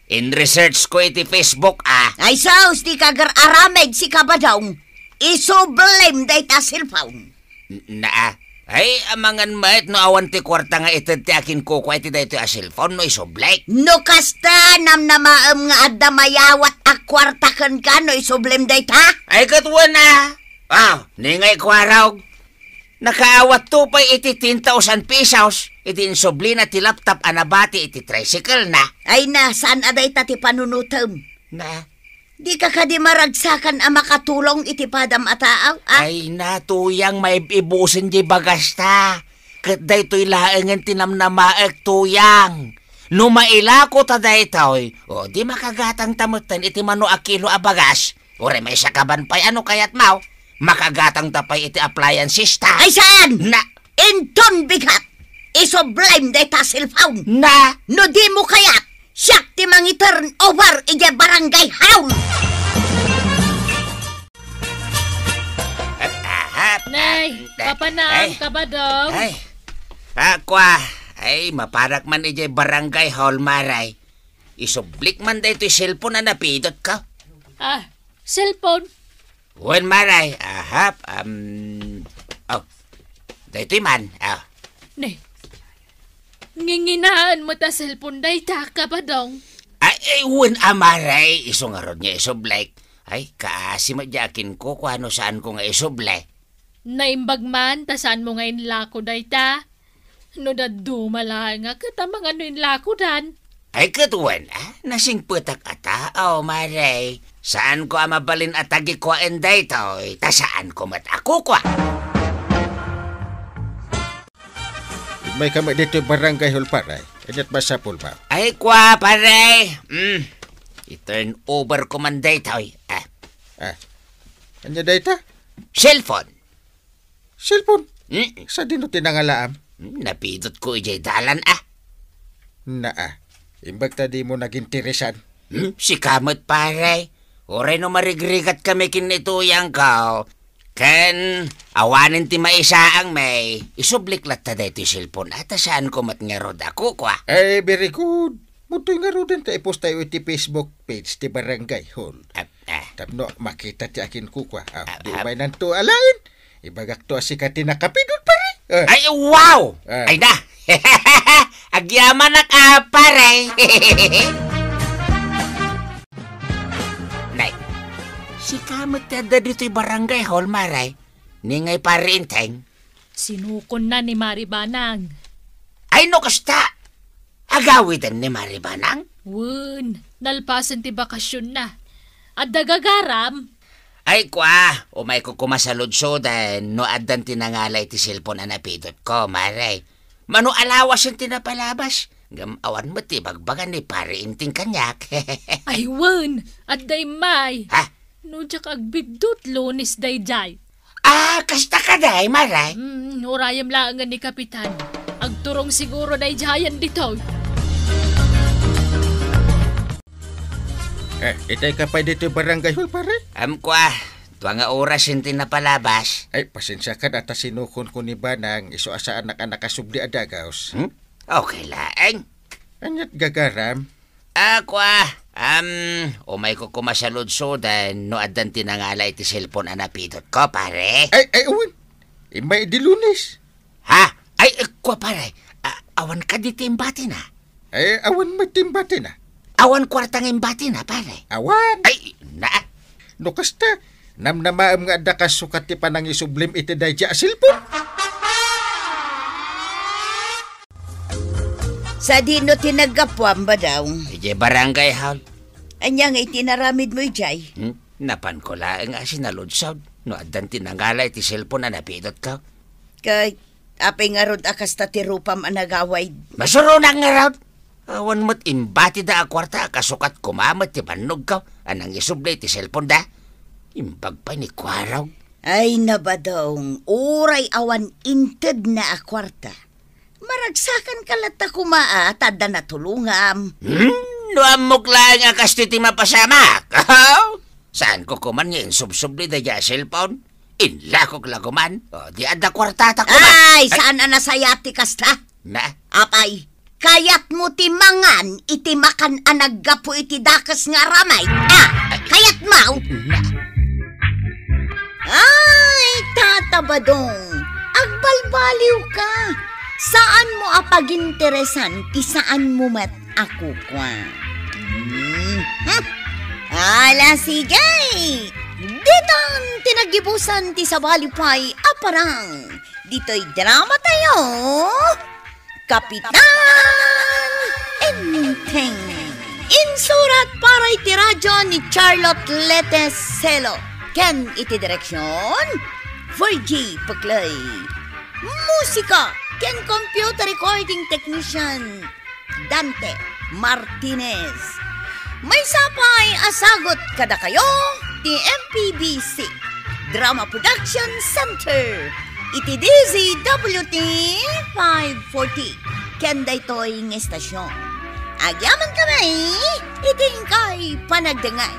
In-research ko iti Facebook, ah. Ay sus, dika agar-aramid, sika, Badong. Isublim dayta cellphone. N-, naa. Ay, amangan met no awan ti kuarta nga ited ti akinkukua iti daytoy a cellphone no isublik. No kasta, namnamaem nga adda mayawat a kuarta kenka no isublim dayta? Ay, ket wen, ah. Ah, ni nga ikuarog. Nakaawatto pay iti ten thousand pesos, iti insublina ti laptop a nabati iti tricycle na. Ay na, saan a dayta ti panunotem? Na? Dika kadi maragsakan a makatulong iti padam a taaw, ah? Ay na, tuyang, maib-ibusen diay bagasta. Ket daytoy laengen ti namnamaek, tuyang. No mailako ta daytoy, o di makagatang ta metten iti mano a kilo a bagas. Uray maisakaban pay a no kayatmo, makagatang ta pay iti appliances ta. Ay, saan? Na. Inton bigat, isublim dayta cellphone. Na. No dimo kayat, siak ti mangi-turn over idiay barangay hall. Ahap. Nay, Nay. Papanam, Ay. Kabadong. Ay. Akua. Ay, maparak man idiay barangay hall, Maray. Isublik man daytoy cellphone a napidotko. Ah, cellphone? Wen, Maray. Ahap, um, oh, daytoy man, oh. Ne, nginginaen met a cellphone dayta, Kabadong. Ay, ay, wen a, Maray, isu ngarud nga isublik. Ay, kaasi met diay akinkukua no saanko nga isubli. Naimbag man ta saanmo nga inlako dayta. No dadduma laeng a ket amangan no inlakodan. Ay, ket wen, ah, nasingpetak a tao, Maray. Saanko a mabalin a tagikuaen daytoy, ta saanko met a kukua. Immayka met ditoy barangay hall, pare. Ania't masapulmo? Ay, kua, pare. Mm. I-turn over ko man daytoy. Ah. Ah. Ania dayta? Cellphone. Cellphone? Mm. Sadino ti nangalaam? Mm, napidotko idiay dalan, ah. Naa. Imbag ta dimo naginteresan. Hmm? Sika met, pare. Uray no marigrigat kami ken ni tuyangko. Ken awanen ti maisaangmi, isublik latta daytoy cellphone, ah, ta saanko met ngarud a kukua. Eh, very good. Mudtoy ngaruden ta i-post tayo iti Facebook page ti Barangay Hall. Ah, ah. Tapno makita ti akinkukua. Ah, ah, di ah. Umaynanto alaen. Ibagakto a sika ti nakapidot, pare. Ah. Ay, wow! Ah. Ay na! Agyamanak a, pare! Nay, sika met ti adda ditoy barangay hall, Maray? Ni ngay Pare Enteng? Sinukonna ni Mari Banang. Ay, no kasta! Agawiden ni Mari Banang? Wen, nalpasen ti bakasionna. Adda gagaram? Ay, kua, umayko koma saludsoden no addan ti nangala iti cellphone a napidotko, Mare. Mano a lawasen ti napalabas, ngem awan met ti ibagbaga ni Pare Enteng kaniak. Ay, wen, adda immay. Ha? No diak agbiddut, Lunes daydiay. Ah, kasta kadi, Mare? Hmm, urayem laengen ni Kapitan. Agturong siguro daydiayen ditoy. Eh, itay ka pay ditoy barangay hall, pare? Am, kua, dua nga orasen ti napalabas. Ay, pasensiakan a ta sinukonko ni Banang, isu a saannak a nakasubli a dagus. Hmm? Okay laeng. Ania't gagaram? Ah, kua, am, umayko koma saludsoden no addan ti nangala iti cellphone a napidotko, pare. Ay, ay, wen. Immay idi Lunes. Ha? Ay, eh, kua, pare. Ah, awan kadi ti imbatina? Ay, awan met ti imbatina. Awan kuarta nga imbatina, pare? Awan. Ay, na. No kasta, namnamaem nga adda kasukat ti panangisublim iti daydiay a cellphone. Sadino ti naggapuam, Badong? Idiay barangay hall. Ania nga iti inaramidmo idiay? Hmm? Napanko laeng a sinaludsod no addan ti nangala iti cellphone a napidotko. Kay, apay ngarud a kasta ti rupam a nagawid? Masuronak ngarud. Awan met imbatida a kuarta a kasukat koma met ti bannogko a nangisubli iti cellphoneda. Imbag pay ni Kuarog. Ay, na, Badong, uray awan intedna a kuarta. Maragsakanka latta koma a ta adda natulongam. Hmm? No ammok laeng a kastoy ti mapasamak. Ahaw? Saanko koman nga insubsubli daydiay a cellphone? Inlakok la koman. O, di adda kuartata koman. Ay, saan a nasayaat ti kasta? Na? Apay, Kayatmo ti mangan iti makan a naggapu iti dakes nga aramid? Ah, kayatmo? Ay, Tata Badong, agbalbaliw ka. Saan mo a paginteresan ti saan mo met a kukua. Hmm. Hmm. Ala, sige. Ditan ti naggibusan ti sabali pay a parang. Ditoy drama tayo, Kapitan Enteng. Insurat para iti radyo ni Charlotte Lete Celo. Ken iti direksyon, Virgie Puclay. Musika ken computer recording technician, Dante Martinez. Maysa pay a sagut kadakayo ti M P B C Drama Production Center iti D Z W T five forty. Ken daytoy nga istasyon, agyaman kami iti inkay panagdengngeg.